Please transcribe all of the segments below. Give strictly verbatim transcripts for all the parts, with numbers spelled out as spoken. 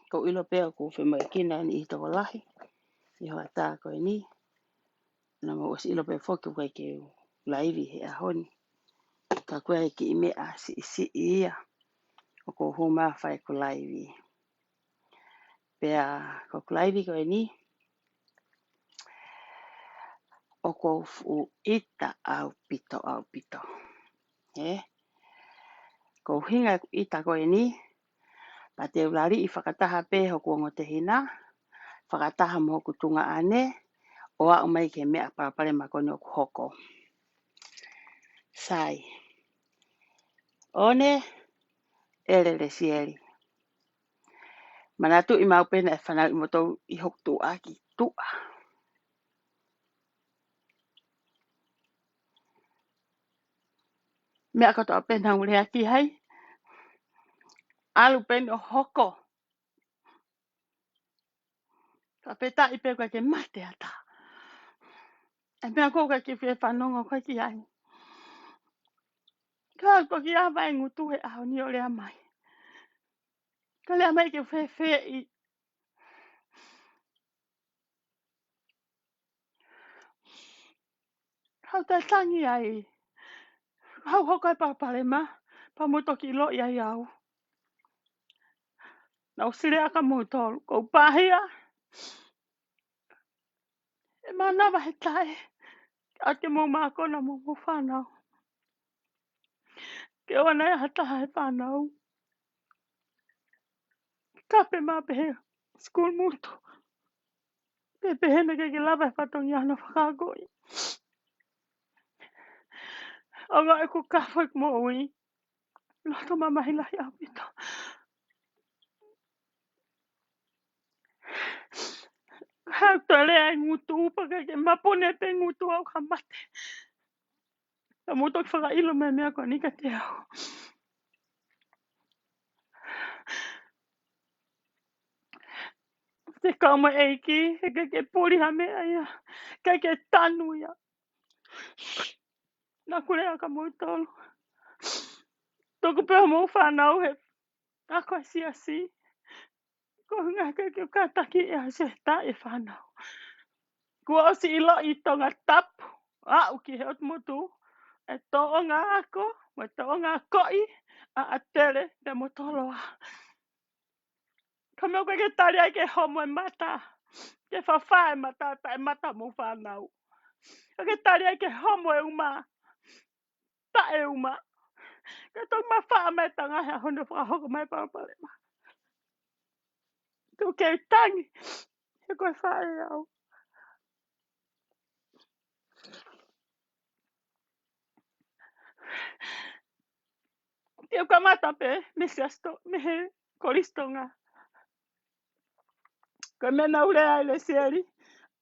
ʻOku ou ʻilo pē ʻoku ou femoʻuekina ʻeni ʻi he tokolahi ʻi he hoʻatā ko eni. Naʻa mou ʻosi ʻilo pē foki ʻoku ʻikai ke u laivi he ʻaho ni. Ka ko e kiʻi meʻa siʻisiʻi ia ʻoku ou hū mai ʻo fai ʻeku laivi. Pea ko ʻeku laivi ko eni, ʻoku ou fuʻu ʻita ʻaupito, ʻaupito. Ē? Ko e ʻuhinga ʻeku ʻita ko eni, pea te u laliʻi fakataha pē hoku ongo tehina, fakataha mo hoku tuongaʻane, ʻo aʻu mai ki he meʻa palopalema ko eni ʻoku hoko. Sai. ʻOne, ʻEle Lesieli. Manatuʻi maʻu pē naʻe fanauʻi moutolu ʻi hoku tuʻa ki tuʻa. Meʻa kotoa pē naʻa ku lea ki ai, ʻalu pē ʻo hoko. Ka pē taʻi pē ʻoku ʻikai ke mate ʻa e ʻata. ʻA e meʻa ko ē ʻoku ʻikai ke fie fanongo koe ki ai. Ka ko e kiʻi ʻā mai e ngutu he ʻaho ni ʻo lea mai. Ka lea mai ke fēfē ʻi Haʻu ʻo tangi ai. Haʻu ʻo hoko e palopalema, pea mou toki ʻiloʻi ai au. Naʻa ku sile ʻaki moutolu, ʻoku ou pāhia. ʻE mānava he taʻe, ʻa ke mou mākona mo hoʻomou fānau. Ke ʻoua naʻa ʻi ai ha taha he fānau. Kape mai pē he school motu. Pea pehē naʻe ʻikai ke lava e fatongia hono fakaakoʻi. ʻOku ou kafo ʻeku moʻui. Loto mamahi lahi ʻaupito. Haʻu ʻo lea e ngutu pea ʻikai ke mapune pē ngutu au ka mate. Ka mou toki fakaʻilo mai e meʻa ko eni kiate au. Te kau mai ʻEiki, he ʻikai ke puli ha meʻa ia. ʻIkai ke tanu ia. Naʻa ku lea kia moutolu. Tuku pē hoʻomou fānau he ako e siasi. Ko e ʻuhinga he ʻikai ke u kātaki ʻe au ʻa e taʻe fānau. Kuo ʻosi ʻiloʻi ʻi Tongatapu, aʻu ki he ʻotu motu, e tōʻonga ako, mo e tōʻonga akoʻi, ʻa ʻAtele, pea mo Toloa. Ka meʻa ʻoku ʻikai ke tali ai ke homo e mata, ke fafā e mata, taʻemata hoʻomou fānau. ʻIkai ke tali ai ke homo e uma, taʻe uma. Ka toki mafaʻa mai e tanga he ʻaho ni ʻo fakahoko mai e palopalema. Tuku ke u tangi, he ko e faʻē au. Te u kamata pē, mei he siasi to-, mei he Kolisi Tonga. Ko e meʻa naʻa ku lea ai Lesieli,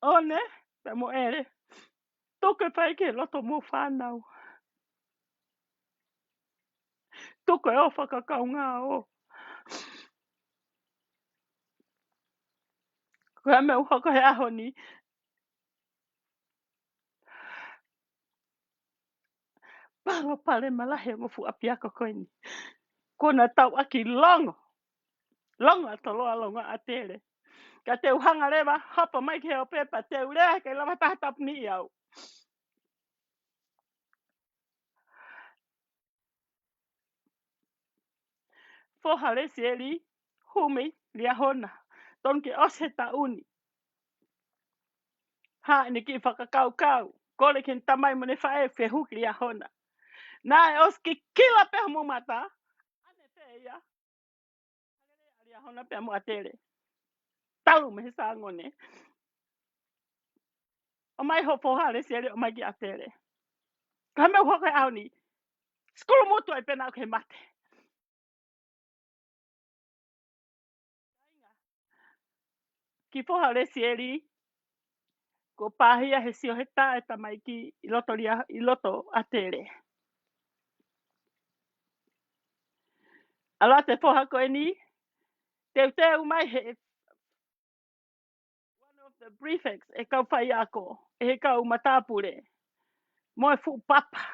ʻOne, pea mo ʻEle. Tuku e fai ki he loto hoʻomou fānau. Tuku e ʻofa ka kaungā ʻo. Ko e meʻa ʻoku hoko he ʻaho ni. Palopalema lahi ʻa e ngaahi fuʻu ʻapiako ko eni. Ko ʻena tauʻaki longo. Longo ʻa Toloa, longo ʻa ʻAtele. Ka te u hanga leva, hopo mai ki he ope pea te u lea, ʻikai lava ha taha tapuniʻi au. Foha Lesieli, Humi Liahona. Tonu ke ʻosi he taʻu ni. Hā ʻene kiʻi fakakaukau. Kole ki heʻene tamai mo ʻene faʻē fehuki Liahona. Naʻe ʻosi kikila pē hoʻomou mata. ʻAne pē ia. Halele ʻa Liahona pea mo ʻAtele. Talu mei he sāngone. ʻOmai hoʻo foha Lesieli, ʻomai kia ʻAtele. Ka meʻa ʻoku hoko he ʻaho ni. Sikulu motu ai pē naʻa ku he mate. Kiʻi foha Lesieli, kuo pāhia he sio he taʻe tamaiki ʻi loto Lia-, ʻi loto ʻAtele. ʻAlu atu e foha ko eni, teuteu mai he one of the prefects ʻe he kau faiako, ʻe he kau matāpule, mo e fuʻu papa,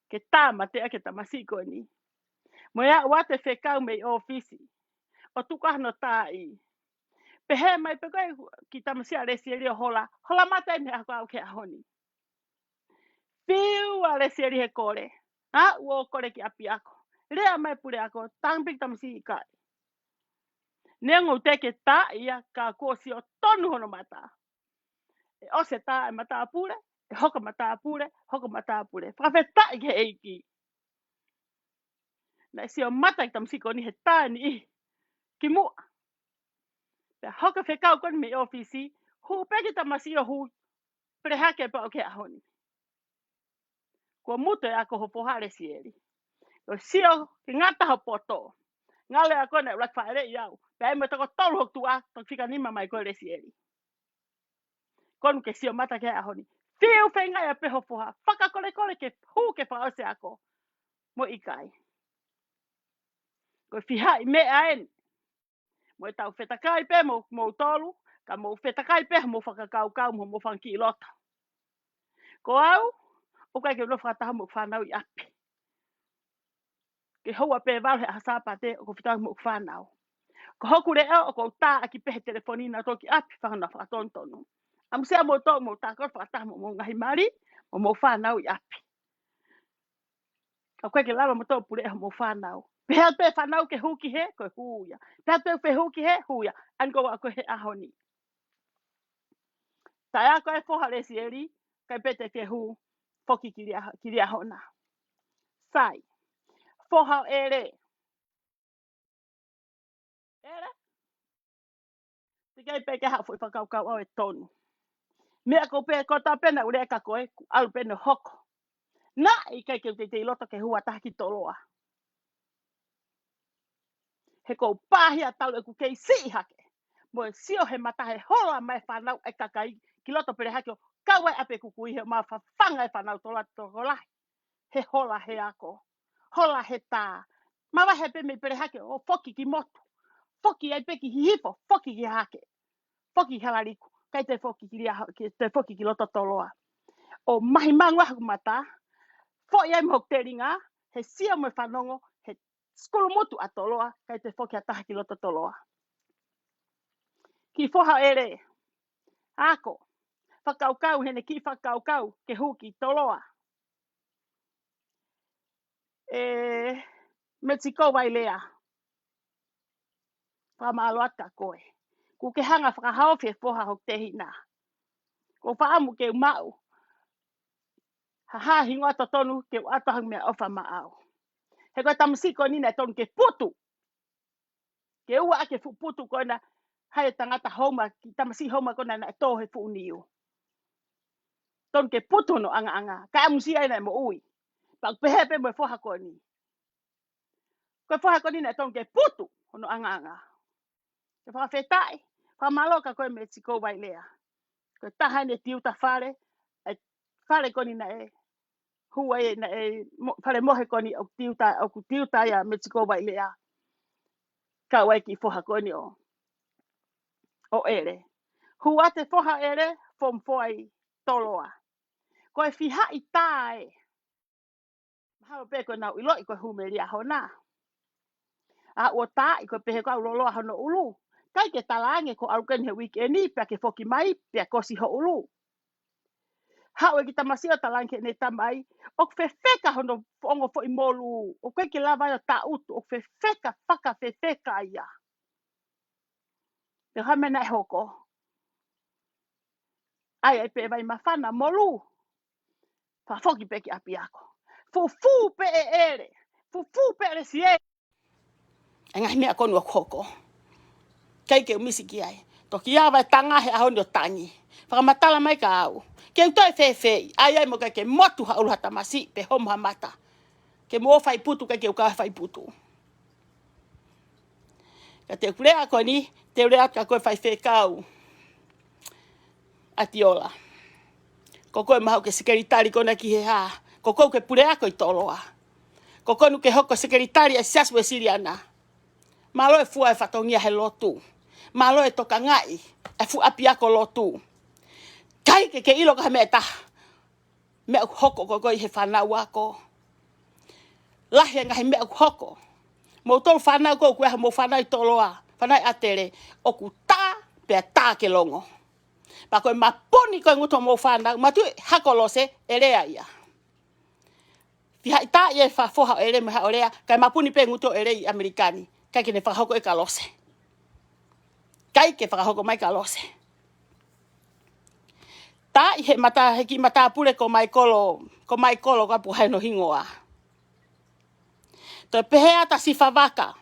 ke tāmateʻi ʻaki e tamasiʻi ko eni. Mo e aʻu atu e fekau mei ʻōfisi. ʻo tuku ʻa hono taaʻi. Pehē mai pē ko ē ki he tamasiʻi ʻa Lesieli ʻo hola, hola mata eni he ako au ki he ʻaho ni. Fiu ʻa Lesieli he kole. ʻA, ʻoua ʻo kole ki ʻapiako. Lea mai puleako, tangi pē ki tamasiʻi ʻikai. Neongo ʻoku teʻeki ke taaʻi ia ka kuo sio tonu hono mata. ʻE ʻosi e tā e matāpule, ʻe hoko matāpule, hoko matāpule. Fakafetaʻi ki he ʻEiki. Naʻe sio mata ki tamasiʻi ko eni he tā e niʻihi ki muʻa. Pea hoko e fekau ko eni mei ʻōfisi, hū pē ki tamasiʻi ʻo hū, pele hake pau ki he ʻaho ni. Kuo mutu e ako ho foha Lesieli. ʻO sio ke ngata ho poto. Ngalo e ako naʻe ʻuluaki fāʻeleʻi au. Pea ʻi ai mo e toko tolu hoku tuʻa, toki fika nima mai ko ē Lesieli. Ko eni ke sio mata ki he ʻaho ni. Fiu feingaʻi pē ho foha. Fakakolekole ke hū ke fakaʻosi e ako. Mo ʻikai. Ko e fihaʻi meʻa eni. Mo e tau fetakai pē mo, mo tolu, ka mo fetakai pē mo fakakaukau, mo, mo fanga kiʻi loto. Ko au, ʻoku ʻikai ke u nofo fakataha mo fānau ʻi ʻapi. Ke houa pē valu he ʻaho Sāpate, ʻoku ou fetakai mo fānau. Ko hoku leʻo, ʻoku ou tā ʻaki pē he telefoni na toki ʻapi, fanga na fakatonutonu. ʻAmusia mo tō, mo tā ko ē fakataha mo, mo ngaahi mali, mo, mo fānau ʻi ʻapi. Ka ʻoku ʻikai ke lava mo tō pule e homo fānau. Pehē pē fānau ke hū ki hē, ko e hū ia. Pehē pē fē hū ki hē, hū ia. ʻAni ko ʻeku ako he ʻaho ni. Tae ako e foha Lesieli, ʻikai pē te ke hū, foki ki Lia-, ki Liahona. Sai. Foha ʻo ʻEle. ʻEle. Teʻeki ai pē ke haʻu foʻi fakakaukau ʻaʻau ʻe tonu. Meʻa ko ē pē ko tā pē naʻa u lea kia koe, kuo ʻalu pē ʻo hoko. Naʻe ʻikai ke u teitei loto ke hū ha taha ki Toloa. He ʻoku ou pāhia talu ʻeku kei siʻi hake. Mo e sio he mata he hola mai fānau e kakai ki loto pele hake ʻo kau ai ʻapi ʻeku kui he ʻomai fafanga e fānau Toloa tokolahi. He hola he ako. Hola he tā. Mavahe pē mei pele hake ʻo foki ki motu. Foki ai pē ki Hihifo, foki ki Hahake. Foki ki Halaliku. ʻIkai te foki ki Lia-, ʻikai te foki ki loto Toloa. ʻO mahi mangu ʻa hoku mata. Foʻi ai mo hoku telinga, he sio mo e fanongo, he sukulu motu ʻa Toloa, ʻikai te foki ha taha ki loto Toloa. Kiʻi foha ʻEle. Ako. Fakakaukau, heʻene kiʻi fakakaukau, ke hū ki Toloa. ʻE, Metsiko Vailea. Fakamālō atu kia koe. Kuo ke hanga fakahaofi e foha hoku tehina. ʻOku ou fakaʻamu ke u maʻu ha, ha hingoa totonu ke u ʻatu ha meʻaʻofa maʻau. He ko e tamasiʻi ko eni naʻe tonu ke putu. Ke ua ʻaki e fuʻu putu ko ena, hai e tangata houma, kiʻi tamasiʻi houma ko ena naʻe tō he fuʻu niu. Tonu ke putu hono ʻangaʻanga, kae ʻamusia ai naʻe moʻui. Pea ʻoku pehē pē mo e foha ko eni. Ko e foha ko eni naʻe tonu ke putu hono ʻangaʻanga. Ke fakafetaʻi, fakamālō kia koe Metsiko Vailea. Ko e taha eni e tiuta fale, e fale ko eni naʻe hū ai naʻe mo-, fale mohe ko eni ʻoku tiuta, ʻoku tiuta ia Metsiko Vailea. Kau ai kiʻi foha ko eni ʻo, ʻo ʻEle. Hū atu e foha ʻEle, form four ʻi Toloa. Ko e fihaʻi tā ē. Mahalo pē ko ʻenau ʻiloʻi ko e hū mei Liahona. ʻA ʻoua ʻe tā ʻi ko e pehē ko au loloa hono ʻulu. ʻIkai ke talaange ko e ʻalu ko eni he uike ni, pea ke foki mai, pea kosi ho ʻulu. Haʻu e kiʻi tamasiʻi ʻo talaange ki heʻene tamai, ʻoku fefeka hono ongo foʻi molū, ʻoku ʻikai ke lava ia ʻo taʻutu, ʻoku fefeka, fakafefeka ia. Pea ko e hā e meʻa naʻe hoko? ʻAi ai pē vai māfana molū. Fakafoki pē ki ʻapiako. Fufū pē ʻe ʻEle. Fufū pē ʻe Lesieli. E ngaahi meʻa ko eni ʻoku hoko. ʻIkai ke u misi ki ai. Toki ava e tanga he ʻaho ni ʻo tangi. Fakamatala mai kia au. Ke u toe fēfē, ʻai ai mo ʻikai ke motu ha ʻulu ha tamasiʻi pe homo ha mata. Ke mo fai putu, ʻikai ke u kau he fai putu. Ka te u lea ko eni, te u lea kia koe faifekau ʻAtiola. Ko koe mahalo ko e sekelitali ko ena ki he hā. Ko koe ko e puleako ʻi Toloa. Ko koe naʻa ke hoko sekelitali ʻa e Siasi Uēsiliana. Mālō e fua e fatongia he lotu. Mālō e tokangaʻi e fuʻu ʻapiako lotu. ʻIkai ke ke ʻilo ki ha meʻa ʻe taha. Meʻa ʻoku hoko ko ē ʻi he fānau ako. Lahi e ngaahi meʻa ʻoku hoko. Moutolu fānau ko ē ʻoku ʻi ai hoʻomou fānau ʻi Toloa. Ka naʻe ʻatele, ʻoku tā, pea tā ke longo. Pea ko e mapuni ko e ngutu homou fānau, matuʻi hako lose, ʻe lea ia. Fiha ʻi tā ʻi he fa-, foha ʻo ʻEle mo e haʻo lea, kae mapuni pē ngutu ʻo ʻEle ʻi ʻAmelika ni, ʻikai ke ne fakahoko ʻe ka lose. ʻIkai ke fakahoko mai ka lose. Tā ʻi he mata, he kiʻi matāpule ko Maikolo, ko Maikolo ka puha no hingoa. Toe pehē ʻa Sifavaka,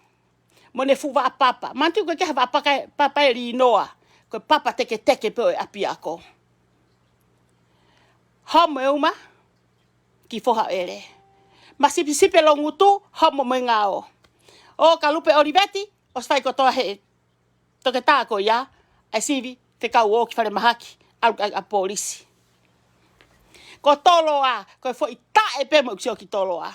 mo ʻene fuʻu vaʻa papa. Manatu ko e ke ha vaʻa paka, papa ʻe linoa, ko e papa teketeke pē ʻo e ʻapiako. Homo e uma, ki foha ʻo ʻEle. Masipisipi e longutu, homo mo e ngao. ʻO ka Lupe ʻOliveti, ʻosi fai kotoa he toketā ko ia, ʻa e sivi, fekau ʻo ki falemahaki, ʻalu ʻa, ʻa polisi. Ko Toloa, ko e foʻi taʻe pē mo ʻeku sio ki Toloa.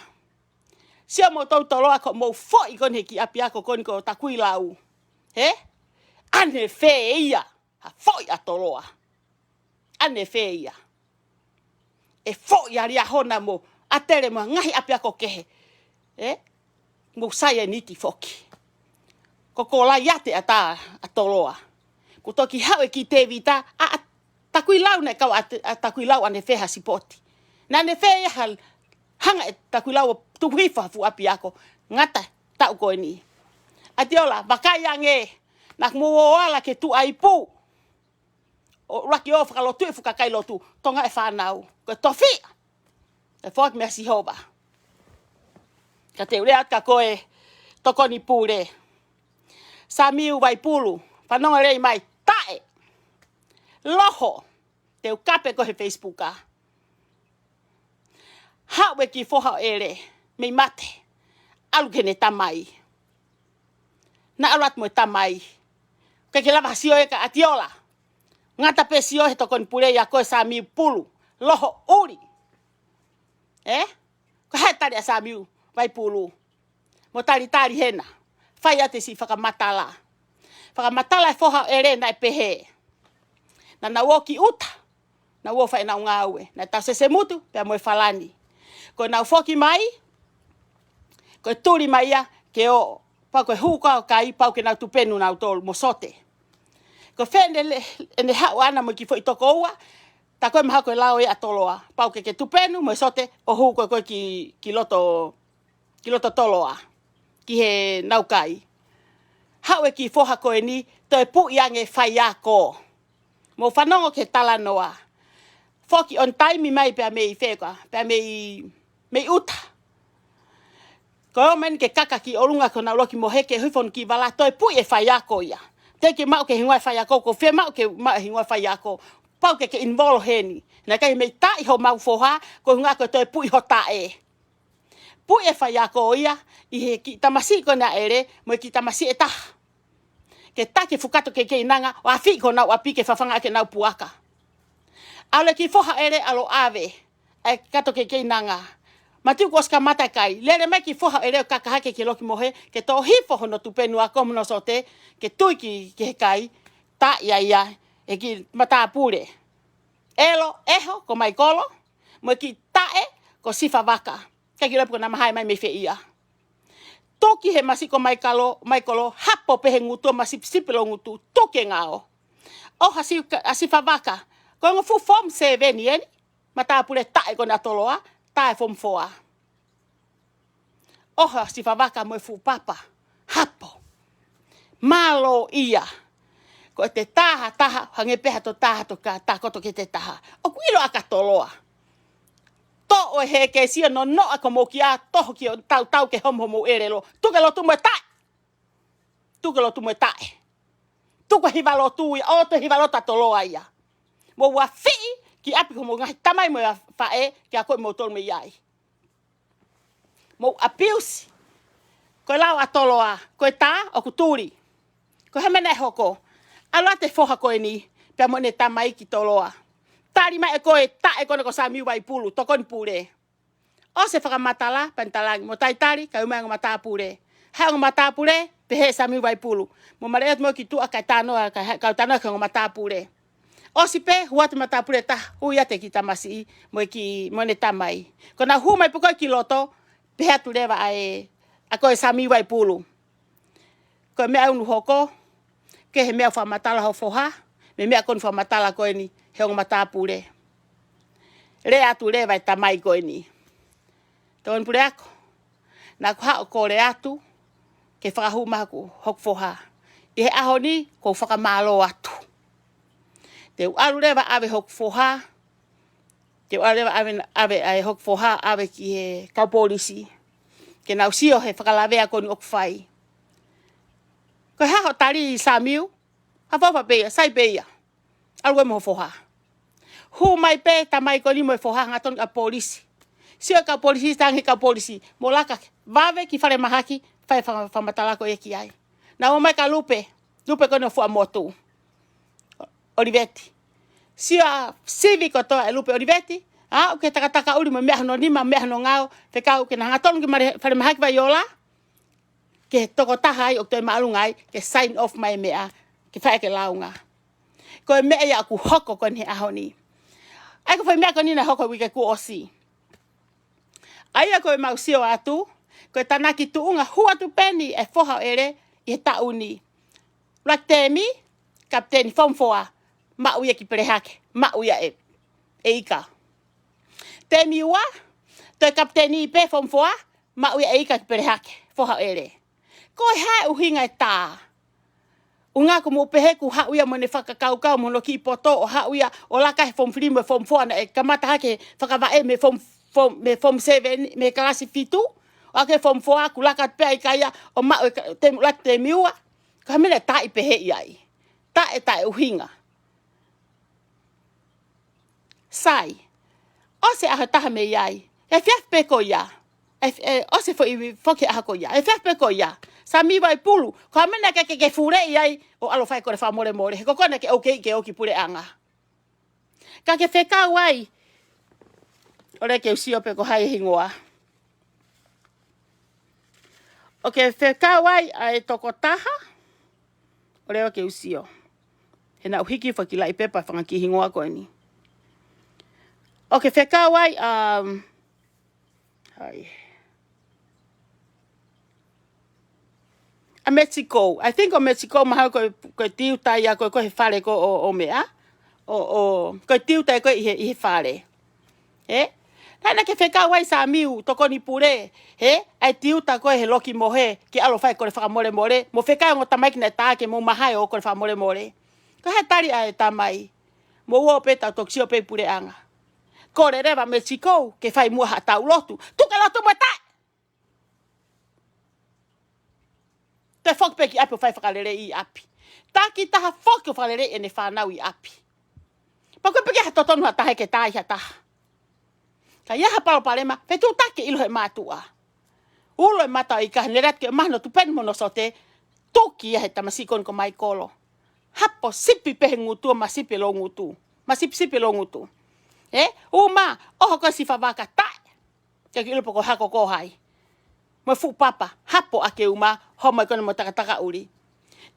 Sio mo tau Toloa ko mou foʻi ko eni he kiʻi ʻapiako ko eni ko Takuilau. He? ʻAnefē ia, ha foʻi ʻa Toloa. ʻAnefē ia. ʻE foʻi ʻa Liahona mo ʻAtele mo e ngaahi ʻapiako kehe. He? Mo saianiti foki. Ko Kolaiate ʻa tā ʻa Toloa. Ko toki haʻu e kiʻi Tevita, ʻa, ʻa Takuilau naʻe kau ʻa, ʻa Takuilau ʻanefē ha sipoti. Naʻe ʻanefē ia ha hanga ʻe Takuilau ʻo tuku hifo ha fuʻu ʻapiako. Ngata taʻu ko eni. ʻAtiola, vakai ange, naʻa mou ō ala ke tuʻa ipu. ʻO laki ʻo fakalotu e fuʻu kakai lotu, Tonga e fānau. Ko e tofiʻa. ʻE foaki meia Sihova. Ka te u lea atu kia koe, tokoni pule. Samiu Vaipulu, fanongo lelei mai, taʻe. Loho, te u kape ko he Facebook ʻa. Haʻu e kiʻi foha ʻo ʻEle, mei mate. ʻAlu ki heʻene tamai. Naʻa ʻalu atu mo e tamai. Ke ke lava ha sio ʻe ka ʻAtiola. Ngata pē sio he tokoni pule ia ko e Samiu Pulu. Loho ʻuli. Ē? Ko e hā e tali ʻa Samiu Vaipulu. Mo talitali hena. Fai atu e siʻi fakamatala. Fakamatala e foha ʻo ʻEle naʻe pehē. Naʻa nau ō ki ʻuta. Naʻa nau ō fai ʻenau ngāue. Naʻe tau sesemutu, pea mo e falani. Ko ʻenau foki mai, ko e tuli mai ia, ke ō, pau ko e hū ko ē ʻo kai, pau ke nau tupenu nautolu, mo sote. Ko fē ʻene le-, ʻene haʻu ʻana mo e kiʻi foʻi toko ua, tā ko e mahalo ko e lao ia ʻa Toloa. Pau ke ke tupenu, mo sote, ʻo hū ko ē ko ē ki, ki loto ki loto Toloa, ki heʻenau kai. Haʻu e kiʻi foha ko eni, toe puʻi ange faiako. Mou fanongo ki he talanoa. Foki on time mai pea mei fē koā, pea mei, mei ʻuta. Ko e ō mai eni ke kaka ki ʻolunga ko ʻenau loki mohe ke hifo ki vala toe puʻi e faiako ia. Te ke maʻu ke hingoa e faiako, ko fē maʻu ke maʻu e hingoa e faiako. Pau ke ke involve heni. Naʻe ʻikai mei taʻi homau foha, ko e hingoa ko e toe puʻi ho taʻe. Puʻi e faiako ia, ʻi he kiʻi tamasiʻi ko ena ʻa ʻEle, mo e kiʻi tamasiʻi ʻe taha. Ke taki e fukato keikeinanga, ʻo afi ko ʻenau ʻapi ke fafanga ʻaki ʻenau puaka. ʻAlu e kiʻi foha ʻo ʻEle ʻalu ʻo ʻave, ʻa e kato keikeinanga. Matuʻu kuo ʻosi kamata e kai, lele mai kiʻi foha ʻo ʻEle ʻo kaka hake ki he loki mohe, ke tō hifo hono tupenu ako mo hono sote, ke tui ki, ki he kai, taʻi ai ia, e kiʻi matāpule. ʻElo, ʻEho, ko Maikolo, mo e kiʻi taʻe, ko Sifavaka. Ka ki lopu ko ʻena mahae mai mei fē ia. Tuki he masiʻi ko Maikolo, Maikolo, hapo pē he ngutu mo sipisipi longutu, tuki e ngao. ʻO ha si-, ʻa Sifavaka, ko e ongo fuʻu form seven eni, matāpule taʻe ko ena ʻa Toloa, taʻe form four. ʻOha Sifavaka mo e fuʻu papa. Hapo. Mālō ia. Ko e te taha, taha, hangē pē ha toe taha, toe ka, takoto ki he te taha. ʻOku ʻilo ʻa ka Toloa. Toʻo e he ke sio no no a ko mo kia toho ki o tau tau ke homo homo ʻelelo. Tuku e lotu mo e taʻe. Tuku e lotu mo e taʻe. Tuku e hiva lotu ia, ʻo toe hiva lotu ʻa Toloa ia. Mou afiʻi ki ʻapi ko mo ngaahi tamai mo e faʻē, ke akoʻi mo tolu mei ai. Mou apiusi. Ko e lao ʻa Toloa, ko e tā, ʻoku tuli. Ko e hā e meʻa naʻe hoko. ʻAlu atu e foha ko eni, pea mo ʻene tamai ki Toloa. Tali mai ʻe koe, taʻe ko ena ko Samiu Vaipulu, tokoni pule. ʻOsi e fakamatala, pea ne talaange, mo talitali, kae ʻomai e ongo matāpule. Haʻu e ongo matāpule, pehē ʻe Samiu Vaipulu. Mo male atu mo ki tuʻa kae talanoa, kae ha-, kae talanoa ki he ongo matāpule. ʻOsi pē, hū atu e matāpule ʻe taha, ui atu e kiʻi tamasiʻi, mo e kiʻi, mo ʻene tamai. Ko ʻenau hū mai pē ko ē ki loto, pehē atu leva ʻa e, ʻa ko e Samiu Vaipulu. ko e meʻa ʻoku hoko, ko e hā e meʻa ʻoku fakamatala ho foha, mo e meʻa ko eni ʻoku fakamatala ko eni he ongo matāpule. Lea atu leva e tamai ko eni. Tokoni puleako, naʻa ku haʻu ʻo kole atu ke fakahū mai hoku, hoku foha. ʻI he ʻaho ni, ʻoku ou fakamālō atu. Te u ʻalu leva ʻave hoku foha, te u ʻalu leva ʻave, ʻave, ʻave hoku foha, ʻave ki he kau polisi. Ke nau sio he fakalavea ko eni ʻoku fai. Ko e hā hoʻo tali Samiu? Haʻu pē ia, sai pē ia. ʻAlu koe mo ho foha. Hū mai pē tamai ko eni mo e foha hangatonu ki he polisi. Sio e kau polisi, tangi kau polisi. Mo laka, vave ki falemahaki, fai fa-, fakamatala ko ia ki ai. Naʻa ō mai kia Lupe, Lupe ko eni ʻo Fuaʻamotu. ʻOliveti. Sio ʻa e sivi kotoa ʻe Lupe ʻOliveti. ʻA, ʻoku ke takataka ʻuli mo e meʻa hono nima, meʻa hono ngao. Fekau ke na hangatonu ki male-, falemahaki Vaiola. Ke tokotaha ai ʻoku toe māʻolunga ai, ke sign off mai e meʻa, ke fai ʻaki e lāunga. Ko e meʻa ia ʻoku hoko ko eni he ʻaho ni. ʻA ia ko e foʻi meʻa ko eni naʻe hoko he uike kuo ʻosi. ʻA ia ko ʻemau sio atu, ko e tānaki tuʻunga hū atu pē eni e foha ʻo ʻEle ʻi he taʻu ni. ʻUluaki temi, kapiteni Form Four, maʻu ia ki Pelehake, maʻu ia ʻe, ʻe Ika. Temi ua, toe kapiteni pē Form Four, maʻu ia ʻe Ika ki Pelehake, foha ʻo ʻEle. Ko e hā e ʻuhinga e tā? ʻUhinga ko e mou pehē kuo haʻu ia mo ʻene fakakaukau mo hono kiʻi poto ʻo haʻu ia ʻo laka he Form Three mo e Form Four naʻe kamata hake fakavaʻe mei he Form, Form, mei he Form Seven, mei he kalasi fitu, ʻo aʻu ki he Form Four, kuo laka pē ai ka ia ʻo maʻu e ka-, temi ʻuluaki temi ua. Ko e hā e meʻa naʻe taaʻi pehē ai? Taʻe, taʻe ʻuhinga. Sai. ʻOsi e ʻaho ʻe taha mei ai. Efiafi pē ko ia. E, e, ʻosi e foʻi foki ʻaho ko ia. Efiafi pē ko ia. Sami Vaipulu, ko e hā e meʻa naʻe ke, ke, ke fuleʻi ai ʻo ʻalu ʻo fai e kole fakamolemole? He ko koe naʻa ke ʻoke ke ʻoki puleʻanga. Ka ke fekau ai. ʻOua ke u sio pe ko hai e hingoa. ʻOku ke fekau ai ʻa e tokotaha. ʻOua ke u sio. He naʻa ku hiki foki e kiʻi pepa fanga kiʻi hingoa ko eni. ʻOku ke fekau ai, um, hai. ʻA Mexico. I think ʻo Mexico mahalo ko e, ko e tiuta ia ko e, ko e he fale ko ē ʻo, ʻo meʻa. ʻO, ʻo, ko e tiuta ia ko ē ʻi he, ʻi he fale. Ē? Naʻa, naʻa ke fekau ai Samiu, tokoni pule, hē? ʻA e tiuta ko ē he loki mohe, ke ʻalu ʻo fai e kole fakamolemole, mo fekau e ongo tamaiki naʻe tā ke mou mahae ʻo kole fakamolemole. Ko e hā e tali ʻa e tamai? Mou ō pē tau toki sio pē puleʻanga. Kole leva Mexico, ke fai muʻa haʻatau lotu. Tuku e lotu mo e taʻe. Toe foki pē ki ʻapi ʻo fai fakaleleiʻi ʻi ʻapi. Takitaha foki ʻo fakaleleiʻi ʻene fānau ʻi ʻapi. Pea ko e piki ha totonu ha taha ke tā ʻi ha taha. Ka ʻi ai ha palopalema, fetuʻutaki ke ʻilo he mātuʻa. Ulo e mata ʻo e ika he nele atu ke mahino tuʻu pē eni mo hono sote, tuki ia he tamasiʻi ko eni ko Maikolo. Hapo sipi pē he ngutu, masipi e lou ngutu. Masipisipi e lou ngutu. Ē? Uma, ʻoho ko e sifa vaka taʻe. Ke ke ʻilo pe ko e hako ko hai. Mo e fuʻu papa, hapo ʻaki uma, homo ʻi ko ena mo e takataka ʻuli.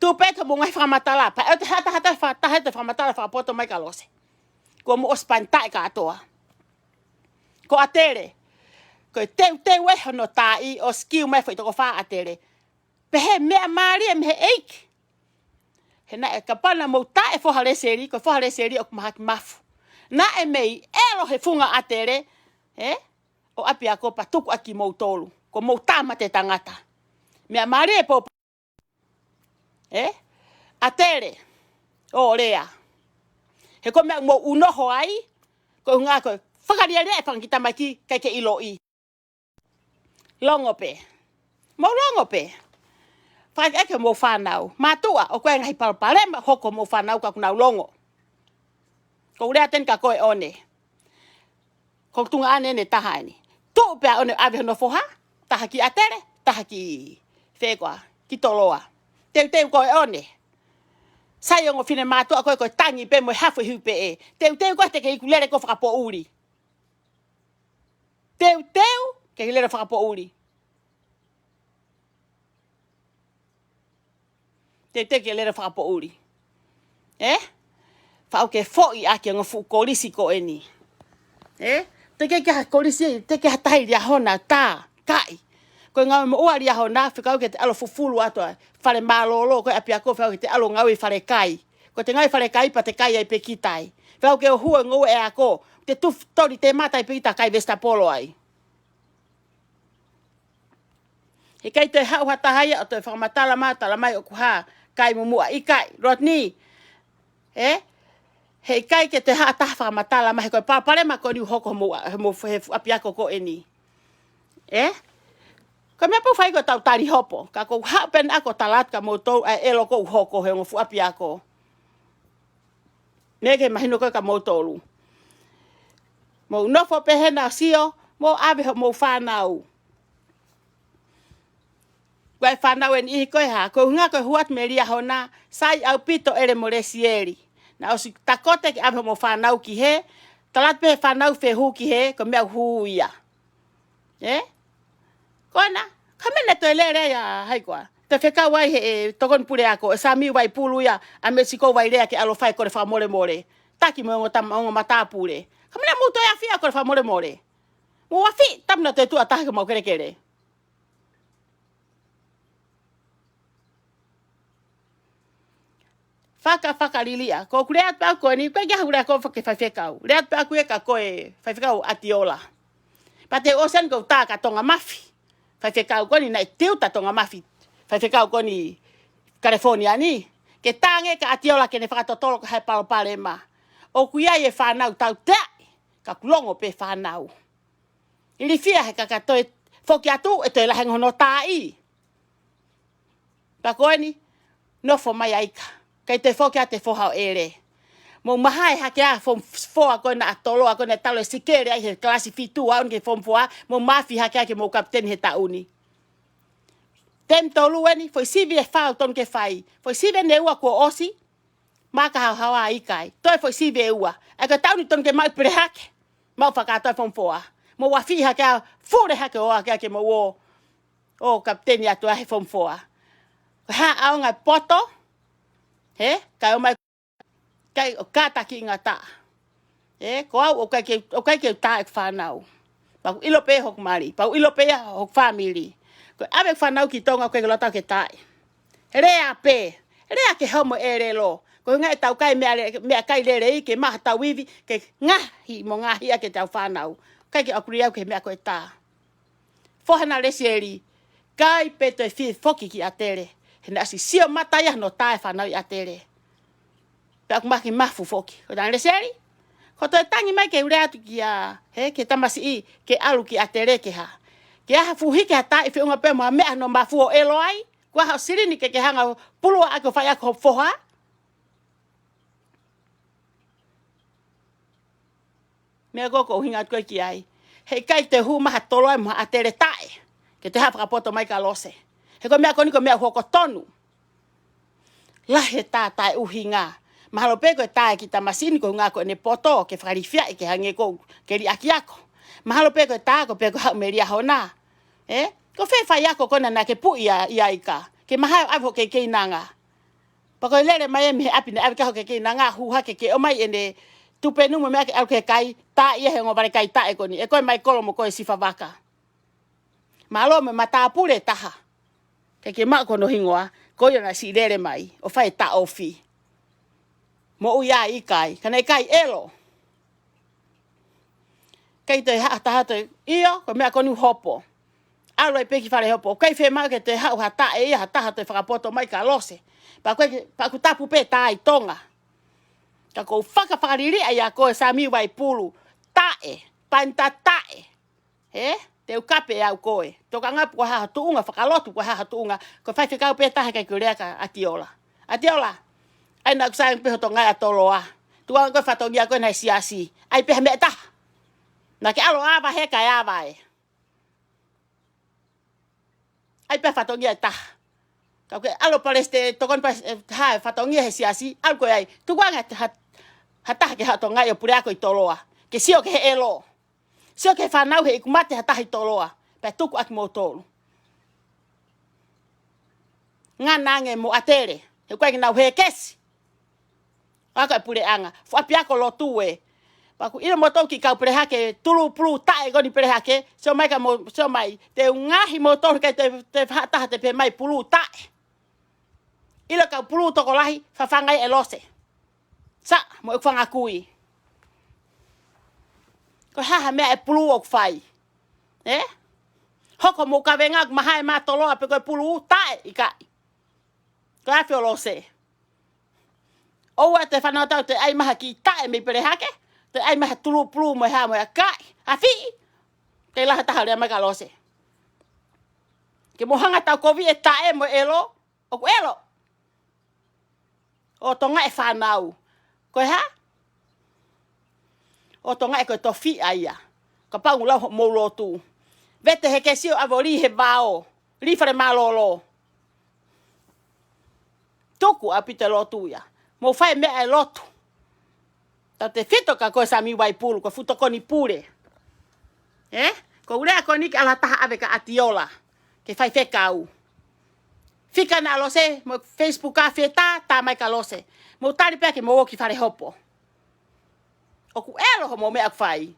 Tuʻu pē ʻi homou ngaahi fakamatala, pea ʻoua te hatahata fa-, taha ʻe te fakamatala fakapoto mai kia Lose. Kuo mou ʻosi pani taʻe kātoa. Ko ʻAtele, ko e teuteu ē hono taaʻi ʻo sikiu mai foʻi toko fā ʻAtele. Pehē meʻa mālie mei he ʻeiki. He naʻe kapau naʻa mou taʻe foha Lēseli, ko e foha Lēseli ʻoku mahaki mafu. Naʻe mei ʻelo he funga ʻAtele, ē? ʻO ʻapiako pea tuku ʻaki kimoutolu. Ko mou tāmate tangata. Meʻa mālie pō, ē? ʻAtele, ʻo lea. He ko e meʻa mou unoho ai, ko e ʻuhinga ko e fakalielia e fanga kiʻi tamaiki ʻikai ke ʻiloʻi. Longo pē. Mou longo pē. Fakaʻekeʻeke homou fānau. Mātuʻa, ʻoku ʻi ai e ngaahi palopalema hoko homou fānau ka ʻoku nau longo. Ko u lea atu eni kia koe ʻOne. Ko e tuongaʻane eni ʻe taha eni. Tuʻu pē ʻa ʻOne ʻave hono foha, taha ki ʻAtele, taha ki fē koā, ki Toloa. Teuteu koe ʻOne. Sai ongo finemātuʻa ko ē ko e tangi pē mo e hafu e hiu pē ē. Teuteu koe te ke iku lele koe fakapoʻuli. Teuteu ke lele fakapoʻuli. Teuteu ke lele fakapoʻuli. Ē? Faʻu ke foʻi ʻaki e ongo fuʻu kolisi ko eni. Ē? Teʻeki ke ha kolisi, teʻeki ke ha taha ʻi Liahona, tā, kaʻi. Ko e ngāue moʻua Liahona, fekau ke te ʻalu fufulu atu ʻa e fale mālōlō ko ē ʻapiako, fekau ke te ʻalu ngāue ʻi fale kai. Ko ʻete ngāue ʻi fale kai pea te kai ai pē kita ai. Fekau ke ʻohua e ngoue ʻa e ako, te tuʻu toli te mata ai pē kita kai vesitapolo ai. Heʻikai toe haʻu ha taha ia ʻo toe fakamatala mai, tala mai ʻoku hā kai muʻomuʻa, ʻikai. Rodney, ē? Heʻikai ke toe haʻu ha taha fakamatala mai, he ko e palopalema ko eni ʻoku hoko he mou, he mou, he fuʻu ʻapiako ko eni. Ē? Ko e meʻa pē ʻoku fai ko ʻetau tali hopo, ka ʻoku ou haʻu pē eni ʻo tala atu kia moutolu ʻa e ʻelo ʻoku hoko he ongo fuʻu ʻapiako. Meʻa ke mahino ko ē kia moutolu. Mou nofo pē hena ʻo sio, mou ʻave hoʻomou fānau. Ko e fānau eni ʻi he ko e hā, ko e ʻuhinga ko e hū atu mei Liahona, sai ʻaupito ʻEle mo Lesieli. Naʻa ʻosi takoto ke ʻave hoʻomou fānau ki hē, tala atu pē he fānau fehuʻi ki hē, ko e meʻa ʻoku hū ia. Ē? Ko ena, ka mene toe lele ia hai koā. Toe fekau ai he, ē, tokoni puleako, ʻe Sami Vaipulu ia, ʻa Mesikou Vailea ke ʻalu ʻo fai kole fakamolemole. Taki mo e ongo tama, ongo matāpule. Ka mene mou toe afi ʻo kole fakamolemole. Mou afi, tapu na toe tuʻu ha taha ke mau kelekele. Faka, fakaliliʻa. Ko ʻeku lea atu pē ʻaʻaku ko eni, ko e kiʻi hā ʻeku lea ko ē ki he faifekau. Lea atu pē ʻaʻaku ia kia koe faifekau ʻAtiola. Pea te u ʻosi eni ʻoku ou tā kia Tongamafi. Faifekau ko eni naʻe tiuta Tongamafi. Faifekau ko eni California ni. Ke tā ange kia ʻAtiola ke ne fakatotolo ko e hā e palopalema. ʻOku ʻi ai e fānau tautea. Ka ʻoku longo pē fānau. Ilifia he ka ka toe foki atu ʻe toe lahi ange hono taaʻi. Pea ko eni, nofo mai ʻa ika. ʻIkai toe foki atu e foha ʻo ʻEle. Mou mahae hake ʻa e fomu foa ko ena ʻa Toloa ko ena talu e sikele ai he kalasi fitu ʻo aʻu ki he fomu foa. Mou mafi hake ʻa ke mou kapiteni he taʻu ni. Temi tolu eni, foʻi sivi ʻe fā ʻoku totonu ke fai. Foʻi sivi eni ʻe ua kuo ʻosi. Maka haohaoa ʻikai. Toe foʻi sivi ʻe ua. ʻA ia ko e taʻu ni totonu ke maʻu pule hake. Maʻu fakakātoa e fomu foa. Mou afi hake ʻo fule hake ʻo hake ʻa ke mou ō. ʻO kapiteni atu ʻa he fomu foa. Ko e hā ʻaonga e poto. He? Kae ʻomai kai ʻo kātaki ngata. Ē, ko au ʻoku ʻikai ke, ʻoku ʻikai ke u tā ʻeku fānau. Pea ʻoku ʻilo pē hoku mali, pea ʻoku ʻilo pē ia hoku fāmili. Ko e ʻave ʻeku fānau ki Tonga ʻoku ʻikai ke u loto au ke tā. He lea pē, lea ke homo e lelo. Ko e ʻuhinga ʻetau kai meʻa le-, meʻakai lelei ke maʻu haʻatau ivi, ke ngaohi mo ngaohi ʻaki ʻetau fānau. ʻIkai ke u kuli au ki he meʻa ko e tā. Foha na Lesieli, ʻikai pē toe fie foki ki ʻAtele. He naʻe ʻosi sio mata ia hono tā e fānau ʻi ʻAtele. Pea ʻoku maki mafu foki. Ko ena Lesieli, ko e toe tangi mai ke u lea atu kia, he, ki he tamasiʻi, ke ʻalu ki ʻAtele ke hā. Ke ʻai ha fuʻu hiki ha taaʻi feʻunga pē mo ha meʻa hono mafu ʻo ʻelo ai. Ko e hā hoʻo silini ke ke hanga ʻo pulua ʻaki ʻo fai ʻaki ho foha. Meʻa ko ē ʻoku ou ʻuhinga atu ko ē ki ai. Heʻikai te u hū mai ha Toloa mo ha ʻAtele taʻe. Ke te hā fakapoto mai kia Lose. He ko e meʻa ko eni ko e meʻa ʻoku hoko tonu. Lahi e tā taʻeʻuhinga. Mahalo pē ko e tā ʻe ki tamasiʻi ni ko e ʻuhinga ko ʻene poto ke fakalilifiaʻi ke hangē ko e ke liʻaki ako. Mahalo pē ko e tā ko e pē ko e haʻu mei Liahona. Ē? Ko fē faiako ko ena naʻa ke puʻi ia, ia ika. Ke mahae ʻave hoʻo kei keinanga. Pea ko e lele mai ē mei he ʻapi naʻe ʻave ki ai hoʻo kei keinanga hū hake ke ʻomai ʻene tupenu mo e meʻa ke ʻalu ki he kai, tā ia he ongo vale kai taʻe ko eni. ʻE ko e Maikolo mo ko e Sifavaka. Mālō mo e matāpule taha. Ke ke maʻu ko hono hingoa, ko ia naʻe siʻi lele mai, ʻo fai e taʻofi. Moʻui ai ʻikai, ka naʻe ʻikai ʻelo. ʻIkai toe haʻu ha taha toe, ʻio, ko e meʻa ko eni ʻoku hopo. ʻAlu ai pē ki fale hopo, ʻikai fiemaʻu ke toe haʻu ha taʻe ia, ha taha toe fakapoto mai kia Lose. Pea ko e, pea ʻoku tapu pē tā ʻi Tonga. Ka ʻoku ou fakafakaliliʻa ia ko e Sami Vaipulu, taʻe, panita taʻe. Ē? Te u kape au koe. Tokanga pe ko e hā ho tuʻunga, fakalotu pe ko e hā ho tuʻunga. Ko e faifekau pē taha ʻikai ke u lea kia ʻAtiola. ʻAtiola. ʻAi naʻa ku sai pē hoto ngaahi ʻa Toloa. Tuʻunga ko e fatongia ko ena he siasi. ʻAi pē ha meʻa ʻe taha. Naʻa ke ʻalu ʻo ava he kae ava ē. ʻAi pē ha fatongia ʻe taha. Ka ke ʻalu palesiteni, tokoni palesiteni, ē, ha fatongia he siasi. ʻAlu koe ai. Tukuange ha, ha taha ke haʻu ʻo ngāue ʻo puleako ʻi Toloa. Ke sio ki he ʻelo. Sio ki he fānau he ʻikai mate ha taha ʻi Toloa, pea tuku ʻaki moutolu. Ngana ange mo ʻAtele, he ʻoku ʻikai ke nau hekesi. ʻA ko e puleʻanga, fuʻu ʻapiako lotu ē. Pea ʻoku ʻilo moutolu ki he kau pelehake, tulu pulu taʻe ko eni pelehake, sio mai ka mo, sio mai. Te u ngaohi moutolu he ʻikai te, te faʻa taha te pehē mai pulu taʻe. ʻIlo kau pulu tokolahi, fafangai ʻe Lose. Sa, mo e fanga kui. Ko e hā ha meʻa ʻe pulu ʻoku fai. Ē? Hoko mo kavenga ʻoku mahae mā toloa pe ko e pulu taʻe ʻikai. Ko e afe ʻo Lose. ʻOua te fanau tau te ʻai mai ha kiʻi taʻe mei pelehake, te ʻai mai ha tulu pulu mo e hā mo e ʻikai. Afi, kei laha taha lea mai ka Lose. Ke mo hanga tau kovi e taʻe mo e ʻelo, ʻoku ʻelo. ʻO Tonga e fanau. Ko e hā? ʻO Tonga e ko e tofiʻa ia. Kapau ʻoku lau hoʻomou lotu. Vete he kesi ʻo ʻave ʻo lī he vao. Lī fale mālōlō. Tuku ʻaupito e lotu ia. Mou fai meʻa ʻe lotu. Tautautefito kia koe Samiu Vaipulu, ko e fuʻu tokoni pule. Ē? Ko e lea ko eni ke ʻalu ha taha ʻave kia ʻAtiola. Ke faifekau. Fika naʻa Lose, mo Facebook a fie tā, tā mai kia Lose. Mou tali pē ke mou ō ki fale hopo. ʻOku ʻelo hoʻomou meʻa ʻoku fai.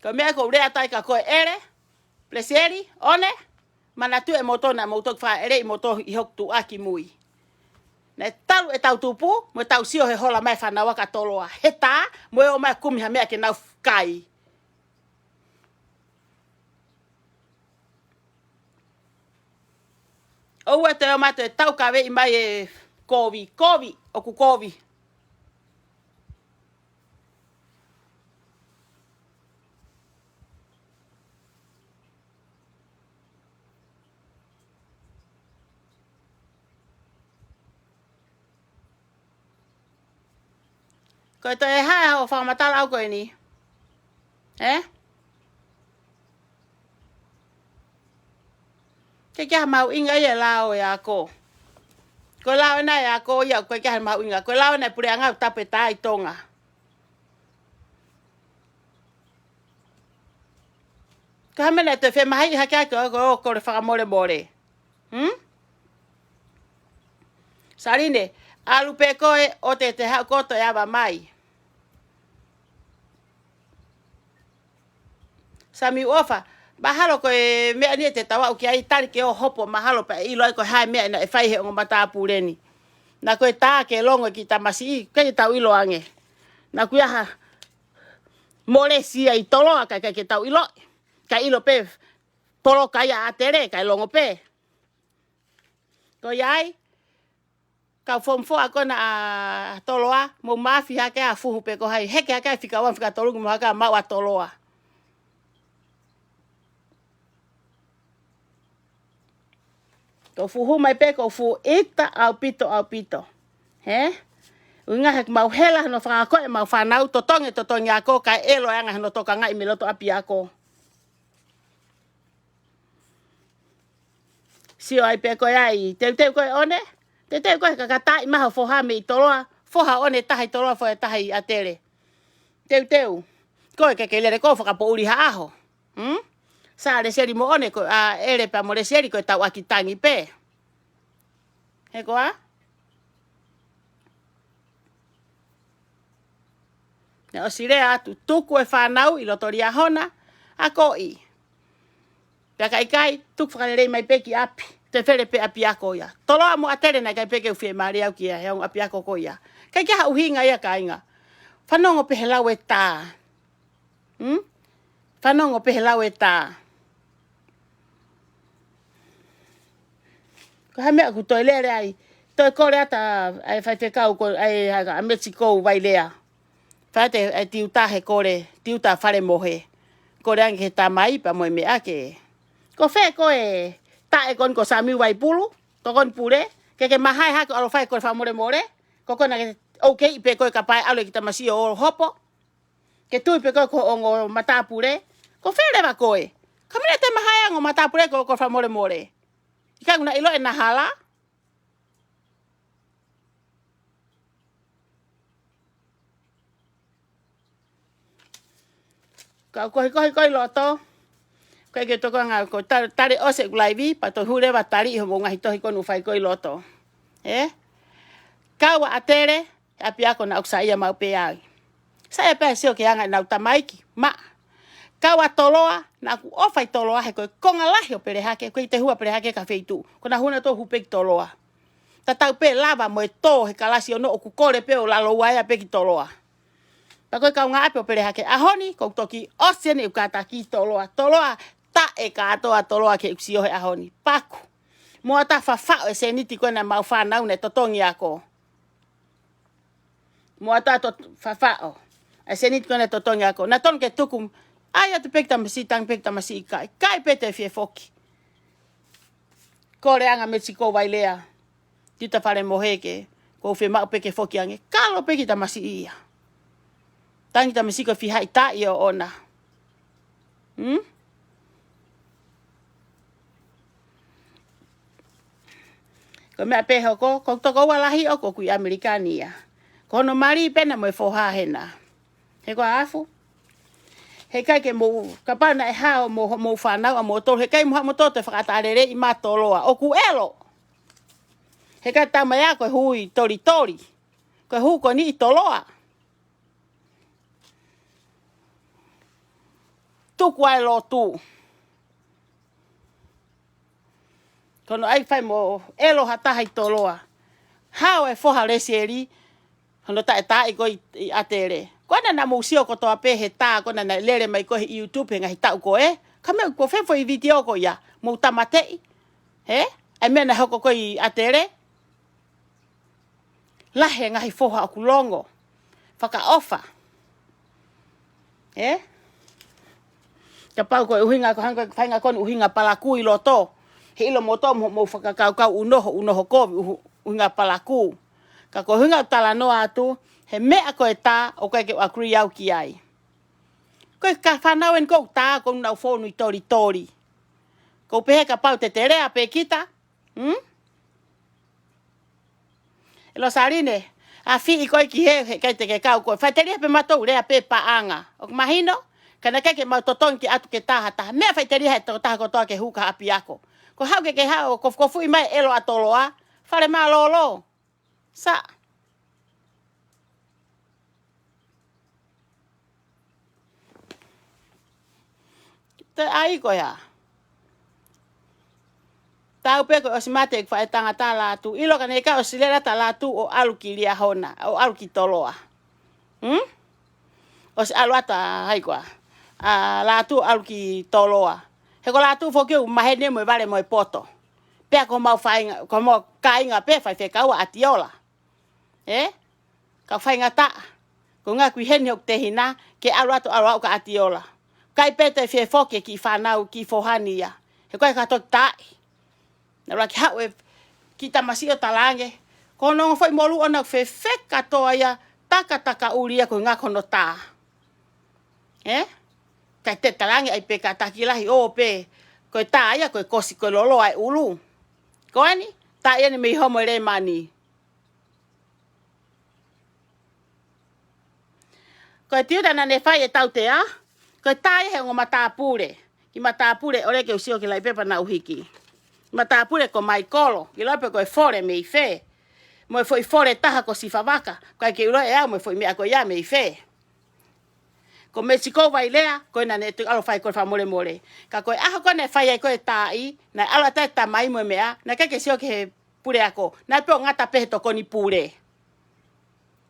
Ko e meʻa ko e lea atu ai kia koe ʻEle, Lesieli, ʻOne, manatuʻi ʻe moutolu naʻa mou toki fakaʻeleʻi moutolu ʻi hoku tuʻa ki mui. Naʻe talu ʻetau tupu, mo ʻetau sio he hola mai fanau ʻa Toloa. He tā, mo e ō mai kumi ha meʻa ke nau kai. ʻOua te ō mai toe taukaveʻi mai e kovi, kovi, ʻoku kovi. Ko e toe hā hoʻo fakamatala ʻaʻau ko eni. Ē? ʻIkai ke ʻi ai ha mahuʻinga ia e lao e ako. Ko e lao ena e ako ia, ʻikai ke ʻi ai ha mahuʻinga. Ko e lao ena e puleʻanga ʻoku tapu e tā ʻi Tonga. Ko e hā e meʻa naʻe toe femahiʻi hake ai ko, ko, ko e fakamolemole. Hmm? Saline, ʻalu pē koe ʻo te te haʻu koe ʻo ava mai. Samiu ʻOfa, mahalo ko e meʻa ni ʻe te tau aʻu ki ai tali ke ō hopo mahalo pea ʻilo ai ko e hā e meʻa naʻe fai he ongo matāpule ni. Naʻa ko e tā ke longo e kiʻi tamasiʻi, ʻikai ke tau ʻilo ange. Naʻa ko ia ha molesi ia ʻi Toloa ka ʻikai ke tau ʻilo. Ka ʻilo pē, poloka ia ʻa ʻAtele, kae longo pē. Ko ia ai, kau fomu foʻa ko ena ʻa Toloa, mou mafi hake ʻa fuhu pē ko hai, heke hake ʻa fika ua, fika tolu, mou hake ʻa maʻu ʻa Toloa. Ko fuhu mai pē, ko fuhu ʻita ʻaupito, ʻaupito. Hē? ʻUhinga he mau hela, no fakakoe, mau fanau, totongi, totongi ako, kae ʻelo e anga hano tokangaʻi mei loto ʻapiako. Sio ai pē koe ai, teuteu koe ʻOne, teuteu koe kakataʻi maha foha mei Toloa, foha ʻOne taha ʻi Toloa, foha taha ʻi ʻAtele. Teuteu, koe ke ke lele ko fakapoʻuli ha ʻaho. Hmm? Sa Lesieli mo ʻOne ko, ʻa ʻEle pea mo Lesieli ko e tau ʻaki tangi pē. He ko ā? Naʻe ʻosi lea atu, tuku e fanau ʻi loto Liahona, akoʻi. Pea ka ʻikai, tuku fakalelei mai pē ki ʻapi, te fele pē ʻapiako ia. Toloa mo ʻAtele naʻe ʻikai pē ke u fiemālie au ki ai, he ongo ʻapiako ko ia. ʻIkai ke ʻi ai ha ʻuhinga ia kāinga. Fanongo pē he lau e tā. Hmm? Fanongo pē he lau e tā. Ko e hā e meʻa ʻoku toe lele ai. Toe kole atu ʻa e faifekau ko ē ʻa Mesikou Vailea. Fai atu e tiuta he kole, tiuta fale mohe. Kole ange ki he tamai pea mo e meʻa ke. Ko fē ko e taʻe ko eni ko Samiu Vaipulu, tokoni pule, ke ke mahae hake ʻo ʻalu ʻo fai e kole fakamolemole, ko ko ena ke ʻoku kei pē ko e kapae ʻalu e kiʻi tamasiʻi ʻo hopo. Ke tui pē koe ko e ongo matāpule. Ko fē leva koe? Ka mene te mahae ongo matāpule ko, ko e fakamolemole. ʻIkai ke na ʻilo e nahala. Ka u kohikohi ko ē ʻi loto. Ko e ke toko anga ko e ta-, tali ʻosi ʻeku laivi, pea toe hū leva tali ʻi hoʻomou ngaahi tohi ko eni ʻoku fai ko ē ʻi loto. Ē? Kau ʻa ʻAtele, ʻapiako naʻa ku saiʻia maʻu pē ai. Saiʻia pē ʻa e sio ki he anga ʻenau tamaiki, maʻa. Kau ʻa Toloa, naʻa ku ʻofa ʻi Toloa, he ko e konga lahi ʻo Pelehake, ko e ʻi te hua Pelehake ka feituʻu. Ko ʻena hū nautolu hū pē ki Toloa. Tatau pē lava mo e tō he kalasi ono ʻoku kole pē ʻo lalo ua ea pē ki Toloa. Pea ko e kaungāʻapi ʻo Pelehake ʻaho ni, ʻoku toki ʻosi eni ʻeku kātaki Toloa. Toloa, taʻe kātoa Toloa ke u sio he ʻaho ni. Paku. Mo ata fafaʻo e sēniti ko ē naʻa mau fānau naʻe totongi ako. Mo ata to fafaʻo. E sēniti ko ē naʻe totongi ako. Naʻe tonu ke tuku, ʻai atu pē ki tamasiʻi, tangi pē ki tamasiʻi kai. Kai pē te fie foki. Kole ange Mesikou Vailea. Tita Falemohe ke, ʻoku ou fiemaʻu pē ke foki ange. Kalo pē ki tamasiʻi ia. Tangi tamasiʻi ko e fiha ʻi taʻi ʻoʻona. Hmm? Ko e meʻa pē hoko, ko e tokoua lahi ʻoku ʻi ʻAmelika ni ia. Ko hono mali pē ena mo e foha hena. He ko e afu. He ʻikai ke mou, kapau naʻe hao mo, mo fānau ʻa moutolu. He ʻikai mo haʻa moutolu ʻo fakatalele ʻi ma Toloa. ʻOku ʻelo. He ʻikai tama ia ko e hū ʻi Tolitoli. Ko e hū ko eni ʻi Toloa. Tuku ai lotu. Ko hono ʻai fai mo ʻelo ha taha ʻi Toloa. Hao e foha Lesieli, hono taʻetaʻi ko ē ʻi, ʻi ʻAtele. Ko ena naʻa mou sio kotoa pē he tā, ko ena naʻe lele mai ko ē he YouTube he ngaahi taʻu ko ē. Ka meʻa ko e fefo ʻi vitiō ko ia, mou tāmateʻi. He? ʻAi meʻa naʻe hoko ko ē ʻi ʻAtele. Lahi e ngaahi foha ʻoku longo. Fakaʻofa. Ē? Kapau ko e ʻuhinga ko hanga ko e faʻahinga ko eni ʻuhinga palakū ʻi loto. He ʻilo moutolu mo, mo fakakaukau unoho, unoho kovi, ʻuhu-, ʻuhinga palakū. Ka ko e ʻuhinga ʻoku talanoa atu, he meʻa ko e tā, ʻoku ʻikai ke u agree au ki ai. Ko e ka fānau eni ʻoku tā, ʻoku nau fonu ʻi Tolitoli. ʻOku ou pehē kapau te te lea pē kita, Hmm? ʻE Losaline, ʻa fiʻi ko ē ki he, he ʻikai te ke kau ko ē. Faʻiteliha pē mautolu lea pē paʻanga. ʻOku mahino, ka naʻe ʻikai ke mau totongi ke ʻatu ke tā ha taha. Meʻa faʻiteliha e tokotaha kotoa ke hū ki ha ʻapiako. Ko e haʻu ke ke haʻu ʻo kofukofuʻi mai ʻelo ʻa Toloa, fale mālōlō. Sa. Te ai ko ia. Tau pē ko e ʻosi mate ʻeku faʻētangata Lātū. ʻIlo ka ne ka ʻosi lele ʻa Lātū ʻo ʻalu ki Liahona, ʻo ʻalu ki Toloa. Hmm? ʻOsi ʻalu atu ʻa hai ko ia. ʻA Lātū ʻalu ki Toloa. He ko Lātū foki ʻoku maheni mo e vale mo e poto. Pea ko mau faʻahinga, ko mau kāinga pē faifekau ʻa ʻAtiola. Ē? Ka faingataʻa. Ko e ʻuhinga ʻoku ʻi heni hoku tehina, ke ʻalu atu ʻalu aʻu kia ʻAtiola. ʻIkai pē te fie foki e kiʻi fānau, kiʻi foha ni ia. He ko e ka toki taʻi. Naʻa laki haʻu e kiʻi tamasiʻi ʻo talaange. Ko hono ongo foʻi molu ʻoku nau fefeka toa ia, takataka ʻuli ia ko e ʻuhinga ko hono tā. Ē? Kae te talaange ai pē ka taki lahi ʻo pē. Ko e tā ia, ko e kosi, ko e loloa e ʻulu. Ko eni, tā ia eni mei homo e Lēmani. Ko e tiuta naʻa ne fai e tautea, ko e tā ia he ongo matāpule. Kiʻi matāpule, ʻoua ke u sio ki he laʻi pepa naʻa ku hiki. Matāpule ko Maikolo, ʻiloa pē ko e fole mei fē. Mo e foʻi fole taha ko Sifavaka, ʻikai ke u ʻilo ʻe au mo e foʻi meʻa ko ia mei fē. Ko Mesikou Vailea, ko ena naʻe tuʻu ʻalu fai ko e fakamolemole. Ka ko e ʻaho ko ē naʻe fai ai ko ē e tāʻi, naʻe ʻalu atu e tamai mo e meʻa, naʻe ʻikai ke sio ki he puleako. Naʻe pē ʻo ngata pē he tokoni pule.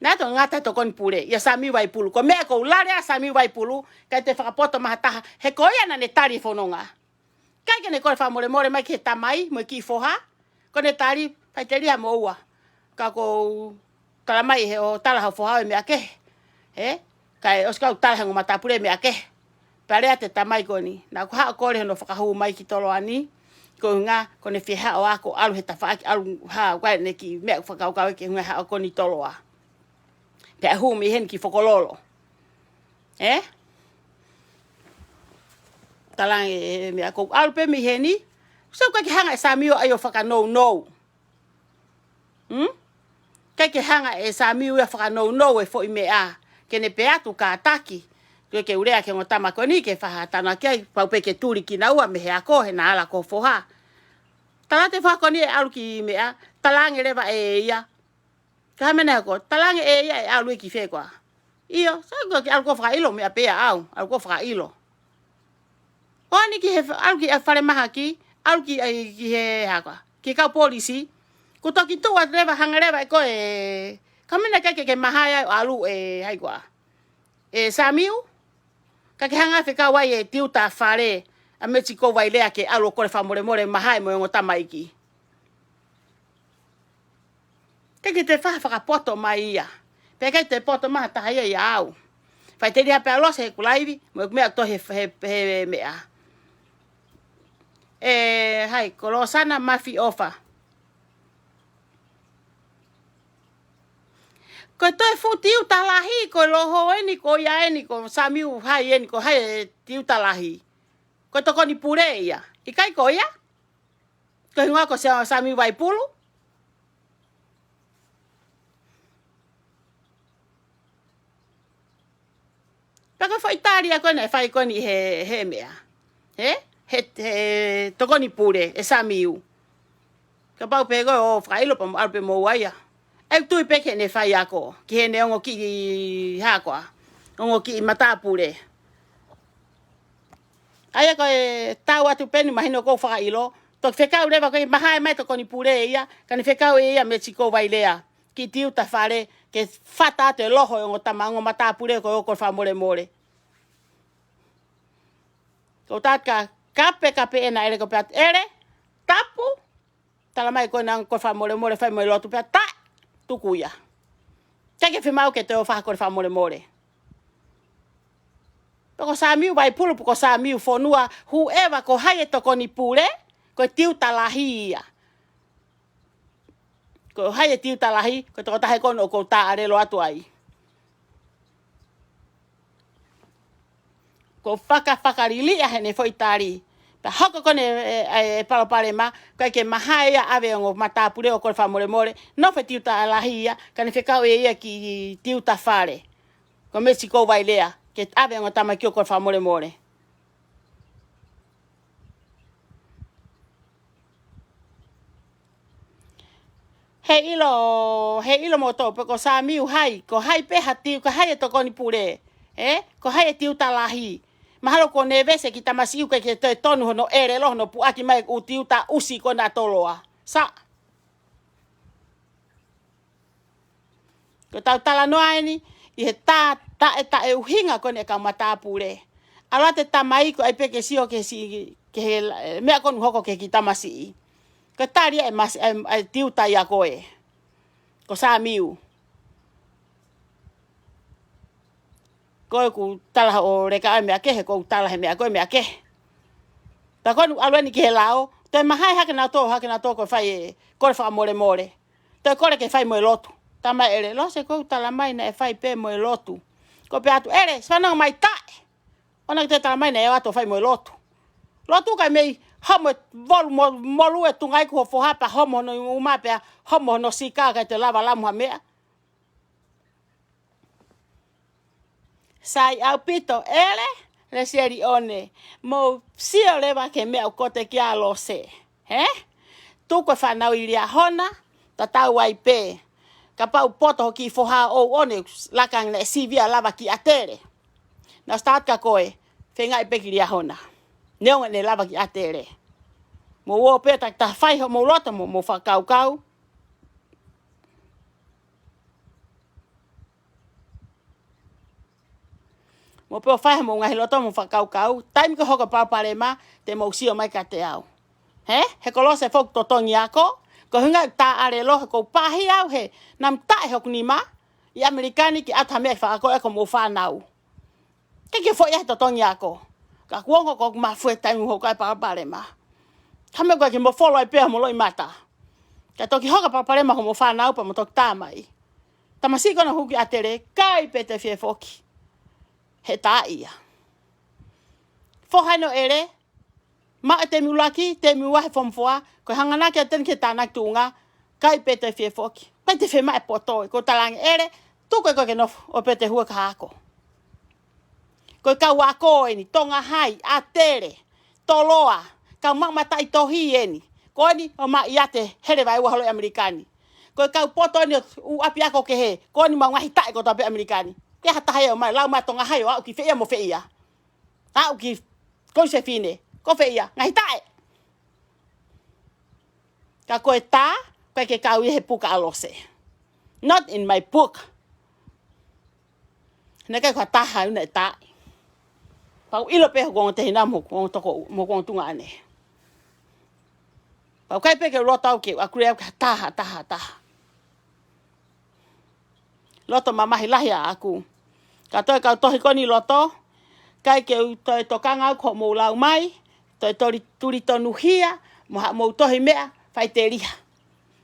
Naʻe toe ngata he tokoni pule. ʻIa Samiu Vaipulu. Ko e meʻa ʻoku ou lea ʻa Samiu Vaipulu, ʻikai te fakapoto mai ha taha. He ko ia naʻa ne tali e fononga. ʻIkai ke ne kole fakamolemole mai ki he tamai, mo e kiʻi foha. Ko ʻene tali, faʻiteliha mo ua. Ka ʻoku ou tala mai he ʻo tala hao foha ʻo e meʻa kehe. Ē? Kae ʻosi kau tala he ongo matāpule meʻa kehe. Pea lea atu e tamai ko eni. Naʻa ku haʻu ʻo kole hono fakahū mai ki Toloa ni. Ko e ʻuhinga, ko ʻene fie haʻu ʻo ako ʻalu he tafaʻaki ʻalu ha, ko ʻene kiʻi meʻa fakakaukau ki he ʻuhinga haʻu ko eni Toloa. Pea hū mei heni ki Fokololo. Ē? Talaange e meʻa ʻoku ou ʻalu pē mei heni. So ʻikai ke hanga ʻe Samiu ʻo ʻai ʻo fakanounou. Hmm? ʻIkai ke hanga ʻe Samiu ia ʻo fakanounou e foʻi meʻa. Ke ne pē atu kātaki. Ke ke u lea ki he ongo tama ko eni ke fai ha tānaki ai, pau pē ke tuli kinaua mei he ako he naʻa ala ko e foha. Tala atu e foha ko eni ʻe ʻalu ki meʻa, talaange leva ʻe ia. Ka mena ko, talaange ʻe ia ʻe ʻalu ia ki fē koā. ʻIo, sai ko e ʻalu ko ē ʻo fakaʻilo meʻa pē ia ʻaʻau, ʻalu ko ē ʻo fakaʻilo. ʻO ʻalu ki he, ʻalu ki he falemahaki, ʻalu ki, ai, ki he hā koā, ki he kau polisi. Kuo toki tuʻu atu leva, hanga leva ʻe koe, ka mena ke, ke, ke mahae ai ʻo ʻalu ʻe, hai koā, ʻe Samiu. Ka ke hanga fekau ai e tiuta fale ʻa Metikou Vailea ke ʻalu ʻo kole fakamolemole, mahae mo e ongo tamaiki. Ke ke te faʻa fakapoto mai ia. Pea ke te poto mai ha taha ia ia au. Faʻiteliha pē ʻa Lose he kulaivi, mo e meʻa ʻoku toe he, he, he meʻa. ʻE, hai, ko Losana Mafiofa. Ko e toe fuʻu tiuta lahi, ko e loho eni, ko ia eni, ko Samiu hai eni, ko hai e tiuta lahi. Ko e tokoni pule ia. ʻIkai ko ia? Ko e hingoa ko Sa-, Samiu Vaipulu. Pea ko e foʻi tali ʻa ko ē naʻe fai ko eni he, he meʻa. He? He, he tokoni pule, ʻe Samiu. Kapau pē ko ē ʻo fakaʻilo pea mo ʻalu pē mo ua ia. ʻE tui pē ke ne fai ako. Ki heʻene ongo kiʻi hā koā. Ongo kiʻi matāpule. ʻA ia ko e tau atu pē eni mahino ʻoku ou fakaʻilo. Toki fekau leva ko e mahae mai tokoni pule ia. Ka ne fekau ʻe ia Metikou Vailea. Kiʻi tiuta fale, ke fata atu e loho e ongo tama, ongo matāpule ko ē ʻo kole fakamolemole. Ko u tala atu ka, kapekape ena ʻEle ko pea ʻEle, tapu, tala mai ko ena kole fakamolemole fai mo e lotu pea taʻe, tuku ia. Ke ke fiemaʻu ke toe ʻo fai ha kole fakamolemole. Pe ko Samiu Vaipulu, pe ko Samiu Fonua, whoever, ko hai e tokoni pule, ko e tiuta lahi ia. Ko hai e tiuta lahi, ko e tokotaha ko ena ʻoku ou taʻalelo atu ai. Ko e faka, fakaliliʻa heʻene foʻi tali. Pea hoko ko eni e, e, e palopalema, ʻikai ke mahae ia ʻave ongo matāpule ʻo kole fakamolemole, nofo e tiuta lahi ia, ka ne fekau ʻe ia kiʻi tiuta fale. Ko Metikou Vailea, ke ʻave ongo tamaiki ʻo kole fakamolemole. Heiʻilo, heiʻilo moutolu, pe ko Samiu hai, ko hai pē ha tiu, ko hai e tokoni pule, ē? Ko hai e tiuta lahi. Mahalo ko e nevesi e kiʻi tamasiʻi ʻoku ʻikai ke toe tonu hono ʻelelo, hono puʻaki mai e ʻū tiuta ʻusi ko ena ʻa Toloa. Sa. Ko ʻetau talanoa eni, ʻi he tā, taʻe, taʻeʻuhinga ko eni e kau matāpule. ʻAlu atu e tamai ko ē ʻai pē ke sio ki he si, ki he, e, meʻa ko eni hoko ki he kiʻi tamasiʻi. Ko e tali ʻa e masi, ʻa e, ʻa e tiuta ia ko ē. Ko Samiu. Ko ʻeku tala ʻo leka ʻa e meʻa kehe, ko ʻeku tala he meʻa ko ē meʻa kehe. Pea ko eni ʻalu eni ki he lao, toe mahae hake nautolu, hake nautolu ko e fai e kole fakamolemole. Toe kole ke fai mo e lotu. Tala mai ʻEle, Lose, ʻoku ou tala mai naʻe fai pē mo e lotu. Ko e pehē atu, ʻEle, fanongo mai taʻe. ʻOua naʻa ke toe tala mai naʻe ʻoatu ʻo fai mo e lotu. Lotu kae mei, homo e volu mo, molu e tunga ʻi hoʻo foha pea homo hono uma pea, homo hono sika kae toe lava lamu ha meʻa. Sai ʻaupito ʻEle, Lesieli ʻOne, mou sio leva ki he meʻa ʻoku koto ki ai ʻa Lose. Hē? Tuku e fānau ʻi Liahona, tatau ai pē. Kapau poto hoʻo kiʻi foha ʻo ʻOne, laka ange naʻe sivia lava ki ʻAtele. Naʻa start ka ko e, feingaʻi pē ki Liahona. Neongo ʻene lava ki ʻAtele. Mou ō pē takitaha fai hoʻomou loto mo, mo fakakaukau. Mou pē ʻo fai homou ngaahi loto mo fakakaukau. Taimi ko ē hoko e palopalema, te mou sio mai kiate au. Hē? He ko Lose foki totongi ako. Ko e ʻuhinga ʻeku taʻalelo, he ʻoku ou pāhia au he naʻa mo taʻe hoku nima ʻi ʻAmelika ni ke ʻatu ha meʻa ke fakaako ʻaki hoʻomou fānau. Ke ke foʻi ʻa e totongi ako. Ka kuo ongo ko ʻeku mafue taimi hoko ai e palopalema. Ka meʻa ko ē ke mou folo ai pē homou loʻimata. Ka toki hoko e palopalema hoʻomou fānau pea mo toki tā mai. Tamasiʻi ko ena ʻoku hū ki ʻAtele, ʻikai pē toe fie foki. He tā ia. Foha eni ʻo ʻEle, maʻu e temi ʻuluaki, temi ua he form four, ko e hanganaki ʻa Teni ki he tānaki tuʻunga, ʻikai pē toe fie foki. ʻIkai toe fiemaʻu e poto, ʻoku ou tala ange ʻEle, tuku ʻe koe ke nofo, ʻoua pē toe hū ki ha ako. Ko e kau ako eni, Tonga Hai, ʻAtele, Toloa, kau maʻu mataʻitohi eni. Ko eni ʻo maʻu ia te hele vai ua holo ʻi ʻAmelika ni. Ko e kau poto eni ʻo ʻū ʻapiako kehe. Ko eni mau ngaahi taʻe kotoa pē ʻAmelika ni. Ke ha taha ia ʻo mai lau mai Tonga hai ʻo aʻu ki fē ia mo fē ia. Aʻu ki Konisefine. Ko fē ia. Ngaahi taʻe. Ka ko e tā, ʻoku ʻikai ke kau ia he puka ʻa Lose. Not in my book. Naʻe ʻikai ko ha taha ʻoku ne tā. Pau ʻilo pē hoku ongo tehina mo hoku ongo toko, mo hoku ongo tuongaʻane. Pau ʻikai pē ke u loto au ke u agree au ki ha taha, taha, taha. Loto mamahi lahi ʻaʻaku. Ka toe kau tohi ko eni loto, ʻikai ke u toe tokanga au ko hoʻomou lau mai, toe toli, tuli tonuhia, mo haʻamou tohi meʻa, faiteliha.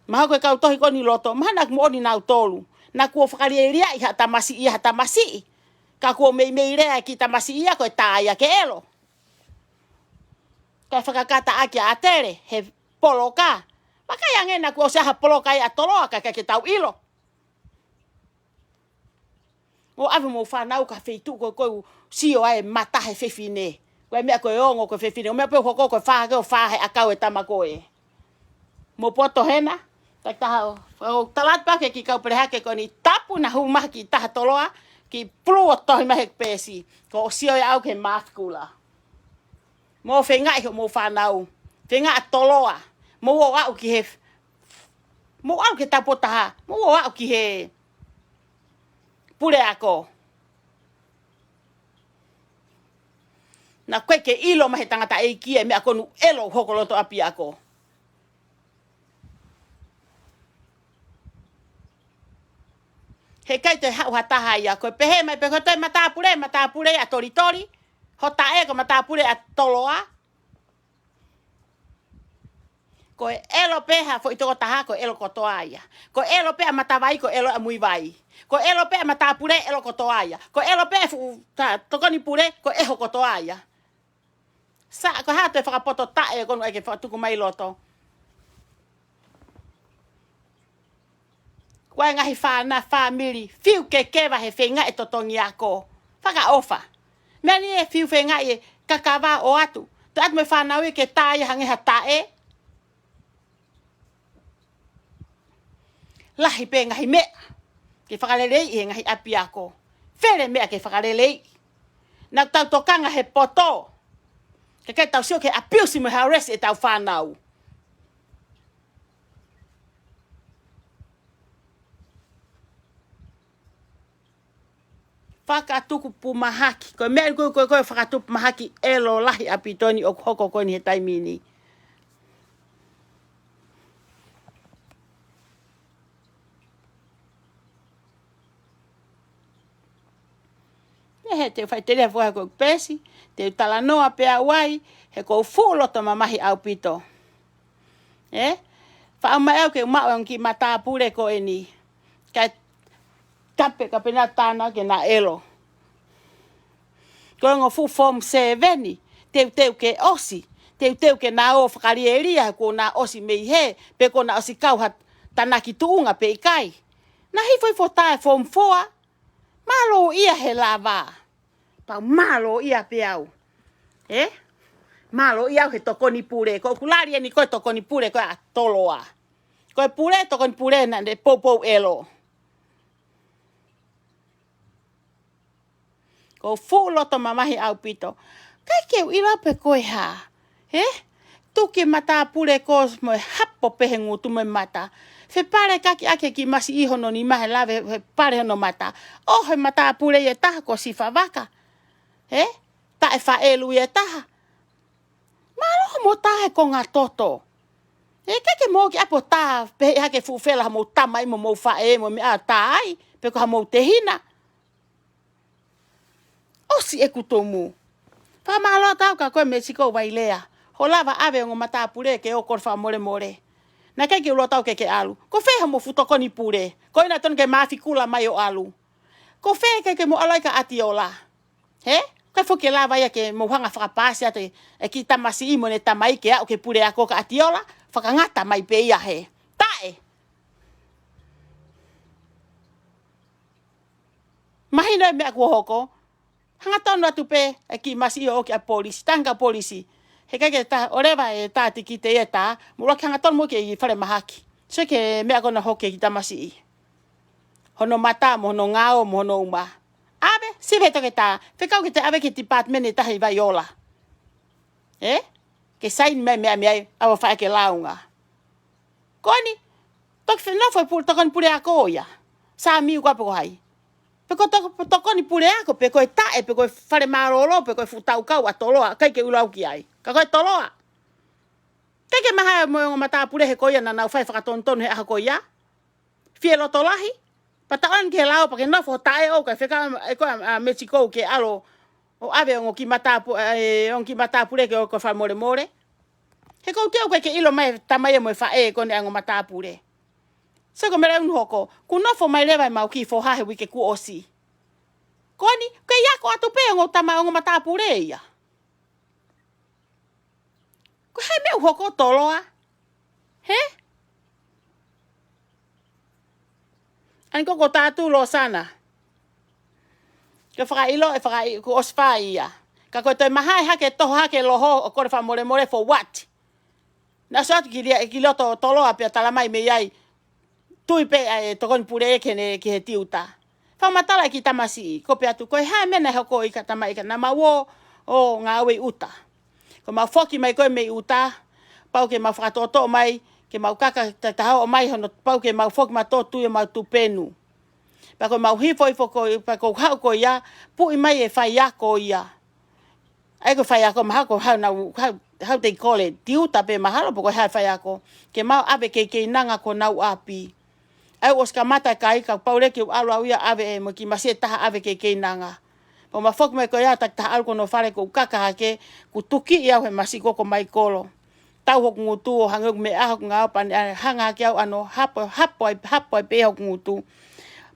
Mahalo ko e kau tohi ko eni loto, mahalo naʻa ku moʻoni naʻa ku tolu. Naʻa ku ō ʻo fakalielia ʻi ha tamasiʻi, ha tamasiʻi. Ka kuo meimei lea e kiʻi tamasiʻi ia ko e tā ia ke ʻelo. Kae fakakata ʻaki ʻa ʻAtele, he poloka. Vakai ange naʻa ku ʻosi ʻai ha poloka ia ʻa Toloa ka ʻikai ke tau ʻilo. ʻO ʻave homou fānau ki ha feituʻu ko ē ʻoku sio ai e mata he fefine. Ko e meʻa ko e ongo ko e fefine. ʻO meʻa pē ʻoku hoko ko e fā hake ʻo fā he ʻakau e tama ko ē. Mo poto hena. Taki taha ʻo. ʻO tala atu pē ke kiʻi kau pele hake ko eni tapu naʻa hū mai ha kiʻi taha Toloa. Kiʻi pulu ʻo tohi mai he peesi. Ko ʻosi ʻo ia au ke mafikula. Mou feingaʻi hoʻomou fānau. Feingaʻi ʻa Toloa. Mou ō ʻo aʻu ki he. Mou aʻu ki he taupotu taha. Mou ō ʻo aʻu ki he puleako. Naʻe ʻikai ke ʻilo mai he tangataʻeiki e meʻa ko eni ʻoku ʻelo ʻoku hoko loto ʻapiako. He ʻikai toe haʻu ha taha ia. Ko e pehē mai pē ko e toe matāpule, matāpule ʻa Tolitoli. Ho taʻe ko e matāpule ʻa Toloa. Ko e ʻelo pē ha foʻi tokotaha, ko e ʻelo kotoa ia. Ko e ʻelo pē ʻa Matavai, ko e ʻelo ʻa Muivai. Ko e ʻelo pē ʻa matāpule, ʻelo kotoa ia. Ko e ʻelo pē ʻa e fuʻu ta-, tokoni pule, ko e ʻeho kotoa ia. Sa, ko e hā toe fakapoto taʻe ko eni ʻai ke fakatuku mai loto. Ko e ngaahi fānau fāmili, fiu ke keva he feingaʻi e totongi ako. Fakaʻofa. Meʻa ni e fiu feingaʻi e kakava ʻo ʻatu. Toe ʻatu mo e fānau ia ke tā ia hangē ha taʻe. Lahi pē ngaahi meʻa. Ke fakaleleiʻi he ngaahi ʻapiako. Fele meʻa ke fakaleleiʻi. Naʻa tau tokanga he poto. Ke ke tau sio ke abuse mo harass e tau fānau. Fakatupu mahaki. Ko e meʻa ko, ko, ko e fakatupu mahaki ʻelo lahi ʻaupito eni ʻoku hoko ko eni he taimi ni. Nehe te u faiteliha fua ko e peesi, te u talanoa pē au ai, he ʻoku ou fuʻu loto mamahi ʻaupito. ʻE? Faʻa mai au ke u maʻu e ongo kiʻi matāpule ko eni. Kae tape ka pena tāna ke na ʻelo. Ko e ongo fuʻu form seven, teuteu ke ʻosi. Teuteu ke na ō fakalielia, he kuo na ʻosi mei he, pe kuo na ʻosi kau ha tānaki tuʻunga pe ʻikai. Na hifo hifo tā e form four, mālō ia he lava. Pau mālō ia pē au. ʻE? Mālō ia au he tokoni pule. Ko ʻeku lali eni ko e tokoni pule ko e ʻa Toloa. Ko e pule, tokoni pule naʻa ne poupou ʻelo. ʻOku ou fuʻu loto mamahi ʻaupito. ʻIkai ke u ʻilo pe ko e hā. ʻE? Tuki matāpule ko ē mo e hapo pē he ngutu mo e mata. Fepale kaki ake ki masi ʻi hono nima he lave, fepale hono mata. ʻO he matāpule ʻe taha ko Sifavaka. ʻE? Taʻe faʻelu ʻe taha. Mālō mo tā he konga toto. ʻE, ʻikai ke mou kiʻi ʻapi ʻo tā, pehē hake fuʻu fela mo tamai mo mou faʻē mo meʻa tā ai, pe ko ha mou tehina. ʻOsi ʻeku tumu. Fakamālō atu au ka ko e meʻa siʻi ko Vailea. Hoʻo lava ʻave ongo matāpule ke ō kole fakamolemole. Naʻe ʻikai ke u loto au ke ke ʻalu. Ko fē hoʻomou fuʻu tokoni pule. Ko ena tonu ke mafikula mai ʻo ʻalu. Ko fē ke ke mou ʻalu ai kia ʻAtiola. He? ʻIkai foki ke lava ia ke mou hanga fakapaasi atu e kiʻi tamasiʻi mo ʻene tamai ke aʻu ki he puleako kia ʻAtiola. Fakangata mai pē ia he. Taʻe. Mahino e meʻa kuo hoko. Hangatonu atu pē e kiʻi masiʻi ʻo ʻoki ʻa e polisi, tangata polisi. He ʻikai ke tā, ʻoleva e tā tikite ia e tā, mou ʻuluaki hangatonu mo ke ʻi falemahaki. Sio ki he meʻa ko ena ʻoku hoko ki he kiʻi tamasiʻi. Hono mata mo hono ngao mo hono uma. ʻAve, sivi he toketā, fekau ke te ʻave ki he department ʻe taha ʻi Vaiola. Ē? Ke saini mai meʻa meʻa ai, ʻave ʻo fai ʻaki e lāunga. Ko eni, toki fenofo e pu-, tokoni puleako ia. Sāmiu ko ā pe ko hai. Pe ko e to-, tokoni puleako, pe ko e taʻe, pe ko e fale mālōlō, pe ko e fuʻu taukau ʻa Toloa, ʻikai ke u lau ki ai. Ka ko e Toloa. Teʻeki ke maha mo e ongo matāpule he ko ia naʻa nau fai fakatonutonu he ʻaho ko ia. Fie loto lahi. Pea taʻoan ki he lao pea ke nofo ho taʻe ʻo ka fekau e ko ā, ʻa, Metikou ke ʻalu ʻo ʻave ongo kiʻi matāpu-, e, ongo kiʻi matāpule ke ō ko e fakamolemole. He ʻoku ou tui ʻoku ʻikai ke ʻilo mai e tamai ia mo e faʻē ko eni e ongo matāpule. Sio ko e meʻa ʻoku hoko, kuo nofo mai leva ʻemau kiʻi foha he uike kuo ʻosi. Ko eni, ke ʻi ai ko atu pē ongo tama ongo matāpule ia. Ko e hā e meʻa ʻoku hoko Toloa? Hē? ʻAni ko ē ko ʻetau Losana. Ke fakaʻilo, ʻe fakaʻi-, kuo ʻosi fai ia. Ka ko e toe mahae hake toho hake loho ʻo kole fakamolemole for what? Naʻa sio atu ki lia, ki loto Toloa pea tala mai mei ai. Tui pē ʻa e tokoni pule ki heʻene, ki he tiuta. Fakamatala e kiʻi tamasiʻi, ko e pehē atu, ko e hā e meʻa naʻe hoko ʻi ka tama ʻi ka naʻa mau ō, ō ngāue ʻi ʻuta. Ko ʻemau foki mai ko ē mei ʻuta, pau ke mau fakatoʻotoʻo mai, ke mau kaka ta-, taha ʻo mai hono pau ke mau foki mautolu ʻo tui ʻemau tupenu. Pea ko ʻemau hifo hifo ko, pea ko e haʻu ko ia, puʻi mai e faiako ia. ʻA ia ko e faiako mahalo ko e hā nau, how, how they call it, tiuta pē mahalo pe ko e hā e faiako. Ke mau ʻave keikeinanga ki honau ʻapi. ʻA ia ʻosi kamata e kai ka pau leva ke u ʻalu au ia ʻave e mo e kiʻi masiʻi ʻe taha ʻave keikeinanga. Pea mau foki mai ko ia taki taha ʻalu ki hono fale ʻoku ou kaka hake, kuo tukiʻi au he masiʻi ko ē ko Maikolo. Tau hoku ngutu ʻo hangē ʻoku meʻa hoku ngāue pea ne hanga hake au ʻo hapo, hapo ai, hapo ai pē hoku ngutu.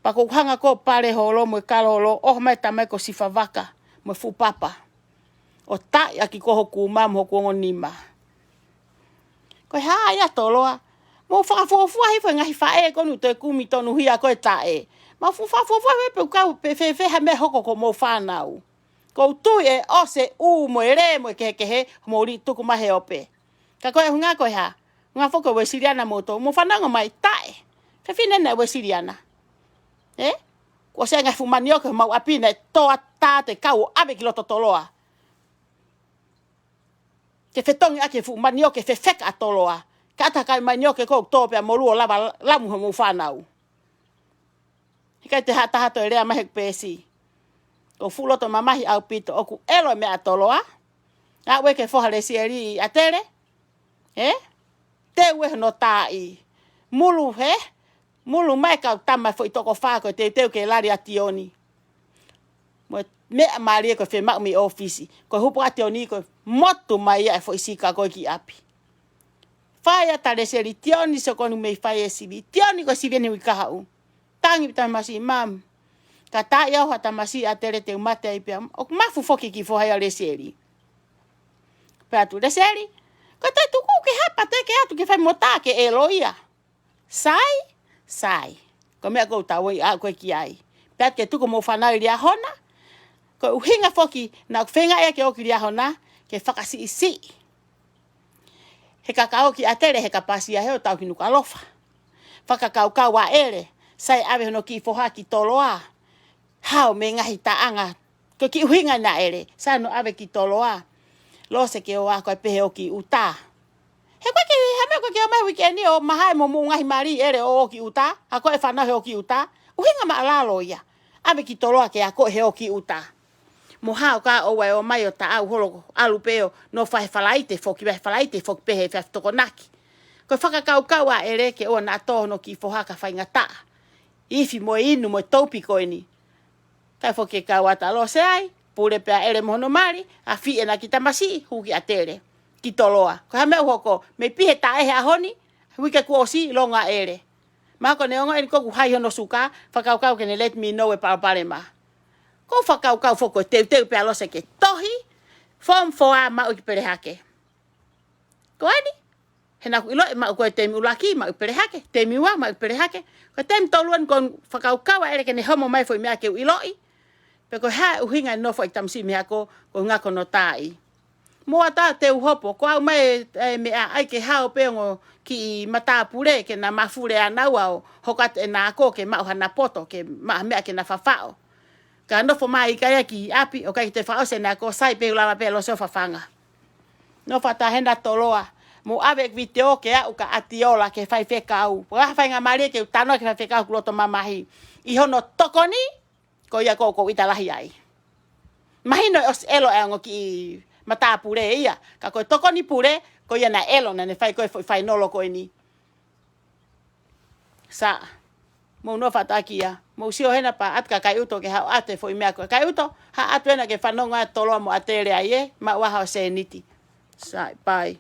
Pea ʻoku ou hanga ko ē ʻo pale holo mo e kalo holo, ʻoho mai e tamai ko Sifavaka mo e fuʻu papa. ʻO taʻi ʻaki ko ē hoku uma mo hoku ongo nima. Ko e hā ia Toloa? Mou fakafuofua hifo e ngaahi faʻē ko eni ʻoku toe kumi tonuhia ko ē taʻe. Mou fuʻu fakafuofua hifo pe ʻoku kau pe fēfē ha meʻa hoko ki hoʻomou fānau. ʻOku ou tui ʻe ʻosi e ʻū mo e lē mo e kehekehe, mou lī tuku mai he ope. Ka ko e ʻuhinga ko e hā? ʻUhinga foki ko e Uēsiliana moutolu, mou fanongo mai taʻe. Fefine naʻe Uēsiliana. Ē? Kuo ʻosi e ngaahi fuʻu manioke homau ʻapi naʻe tō atu ʻo kau ʻo ʻave ki loto Toloa. Ke fetongi ʻaki e fuʻu manioke fefeka ʻa Toloa. Ka ʻata kai manioke ko ē ʻoku tō pea molū ʻo lava lamu homou fānau. He ʻikai te ha taha toe lea mai he peesi. ʻOku fuʻu loto mamahi ʻaupito ʻoku ʻelo e meʻa ʻa Toloa. Aʻu ē ki he foha Lesieli ʻi ʻAtele. Ē? Teu ē hono taaʻi. Mulu hē? Mulu mai kau tama foʻi toko fā ko e teuteu ke lali ʻa Tioni. Mo e meʻa mālie ko e fiemaʻu mei ʻōfisi. Ko e hupu ʻa Tioni ko e motu mai ia e foʻi sika ko ē ki ʻapi. Fai ʻa Lesieli Tioni sio ko eni mei fai e sivi. Tioni ko e sivi eni ui kahaʻu. Tangi pē tamasiʻi mum. Ka taaʻi au ha tamasiʻi ʻAtele te u mate ai pea. ʻOku mafu foki kiʻi foha ia ʻo Lesieli. Pehē atu Lesieli. Ko e toe tuku ke hapa te ke atu ke fai mo tā ke ʻelo ia. Sai, sai. Ko e meʻa ʻoku ou tauhi au ko ē ki ai. Pehē atu ke tuku homou fānau ʻi Liahona. Ko e ʻuhinga foki naʻa ku feinga ia ke ō ki Liahona, ke fakasiʻisiʻi. He ka ka ō ki ʻAtele he ka pasi ia he ʻo tau ki Nukuʻalofa. Fakakaukau ʻa ʻEle, sai ʻave hono kiʻi foha ki Toloa. Hao mei he ngaahi taʻanga. Ko e kiʻi ʻuhinga naʻe ʻEle, sai hono ʻave ki Toloa. Lose ke ō ā ko e pehē ʻo ki ʻuta. He ko e kiʻi hā e meʻa ko e ke ō mai uike ni ʻo mahae mo mou ngaahi mali ʻEle ʻo ō ki ʻuta, ʻa ko e fānau he ō ki ʻuta. ʻUhinga māʻulalo ia. ʻAve ki Toloa ke ako he ō ki ʻuta. Mo hao ka ʻoua ʻe ō mai ʻo taʻau holo ʻalu pē ʻo nofo he Falaite foki, he Falaite foki pē he fai Tokonaki. Ko e fakakaukau ʻa ʻEle ke ʻoua naʻa tō hono kiʻi foha ka faingataʻa. Ifi mo e inu mo e toupi ko eni. Kae foki ke kau atu ʻa Lose ai, pule pē ʻa ʻEle mo hono mali, ʻa Fiʻe na ki tamasiʻi, hū ki ʻAtele. Ki Toloa. Ko e hā e meʻa ʻoku hoko, mei pē he taʻe he ʻaho ni, uike kuo ʻosi, longo ʻa ʻEle. Mahalo ko e neongo eni ko ē ʻoku hai hono suka, fakakaukau ke ne let me know e palopalema. Ko e fakakaukau foki ko e teuteu pē ʻa Lose ke tohi, form four maʻu ki Pelehake. Ko eni, he naʻa ku ʻiloʻi maʻu ko e temi ʻuluaki, maʻu Pelehake, temi ua, maʻu Pelehake. Ko e temi tolu eni ko e fakakaukau ʻa ʻEle ke ne homo mai foʻi meʻa ke u ʻiloʻi. Pe ko e hā e ʻuhinga e nofo ʻa e tamasiʻi mei he ako, ko e ʻuhinga ko hono taaʻi. Mou ʻatā te u hopo, ko au mai e, e meʻa ai ke hao pē ongo kiʻi matāpule ke na mafule ʻa naua ʻo hoko atu ʻena ako ke maʻu hana poto, ke maʻu ha meʻa ke na fafaʻo. Ka nofo mai ʻikai ʻi ai ki ʻapi, ʻo ʻikai ke toe fakaʻosi ʻena ako, sai pē, u lava pē ʻo ʻalu ʻo sio fafanga. Nofo atu ʻa Hena Toloa, mou ʻave e vitiō ke aʻu kia ʻAtiola ki he faifekau. Pea ka faingamālie ke u talanoa ki he faifekau ʻoku loto mamahi. ʻI hono tokoni, ko ia ʻoku ou ʻita lahi ai. Mahino ʻe ʻosi ʻelo ʻa e ongo kiʻi matāpule ia. Ka ko e tokoni pule, ko ia naʻe ʻelo naʻa ne fai ko ē foʻi fainolo ko eni. Sa, mou nofo atu ʻaki ia. Mou sio hena pea ʻatu kia Kaiuto ke haʻu atu e foʻi meʻa ko ē. Kaiuto, haʻu atu hena ke fanongo ʻa Toloa mo ʻAtele ai ē, maʻu ʻa hoʻo sēniti. Sa, pai.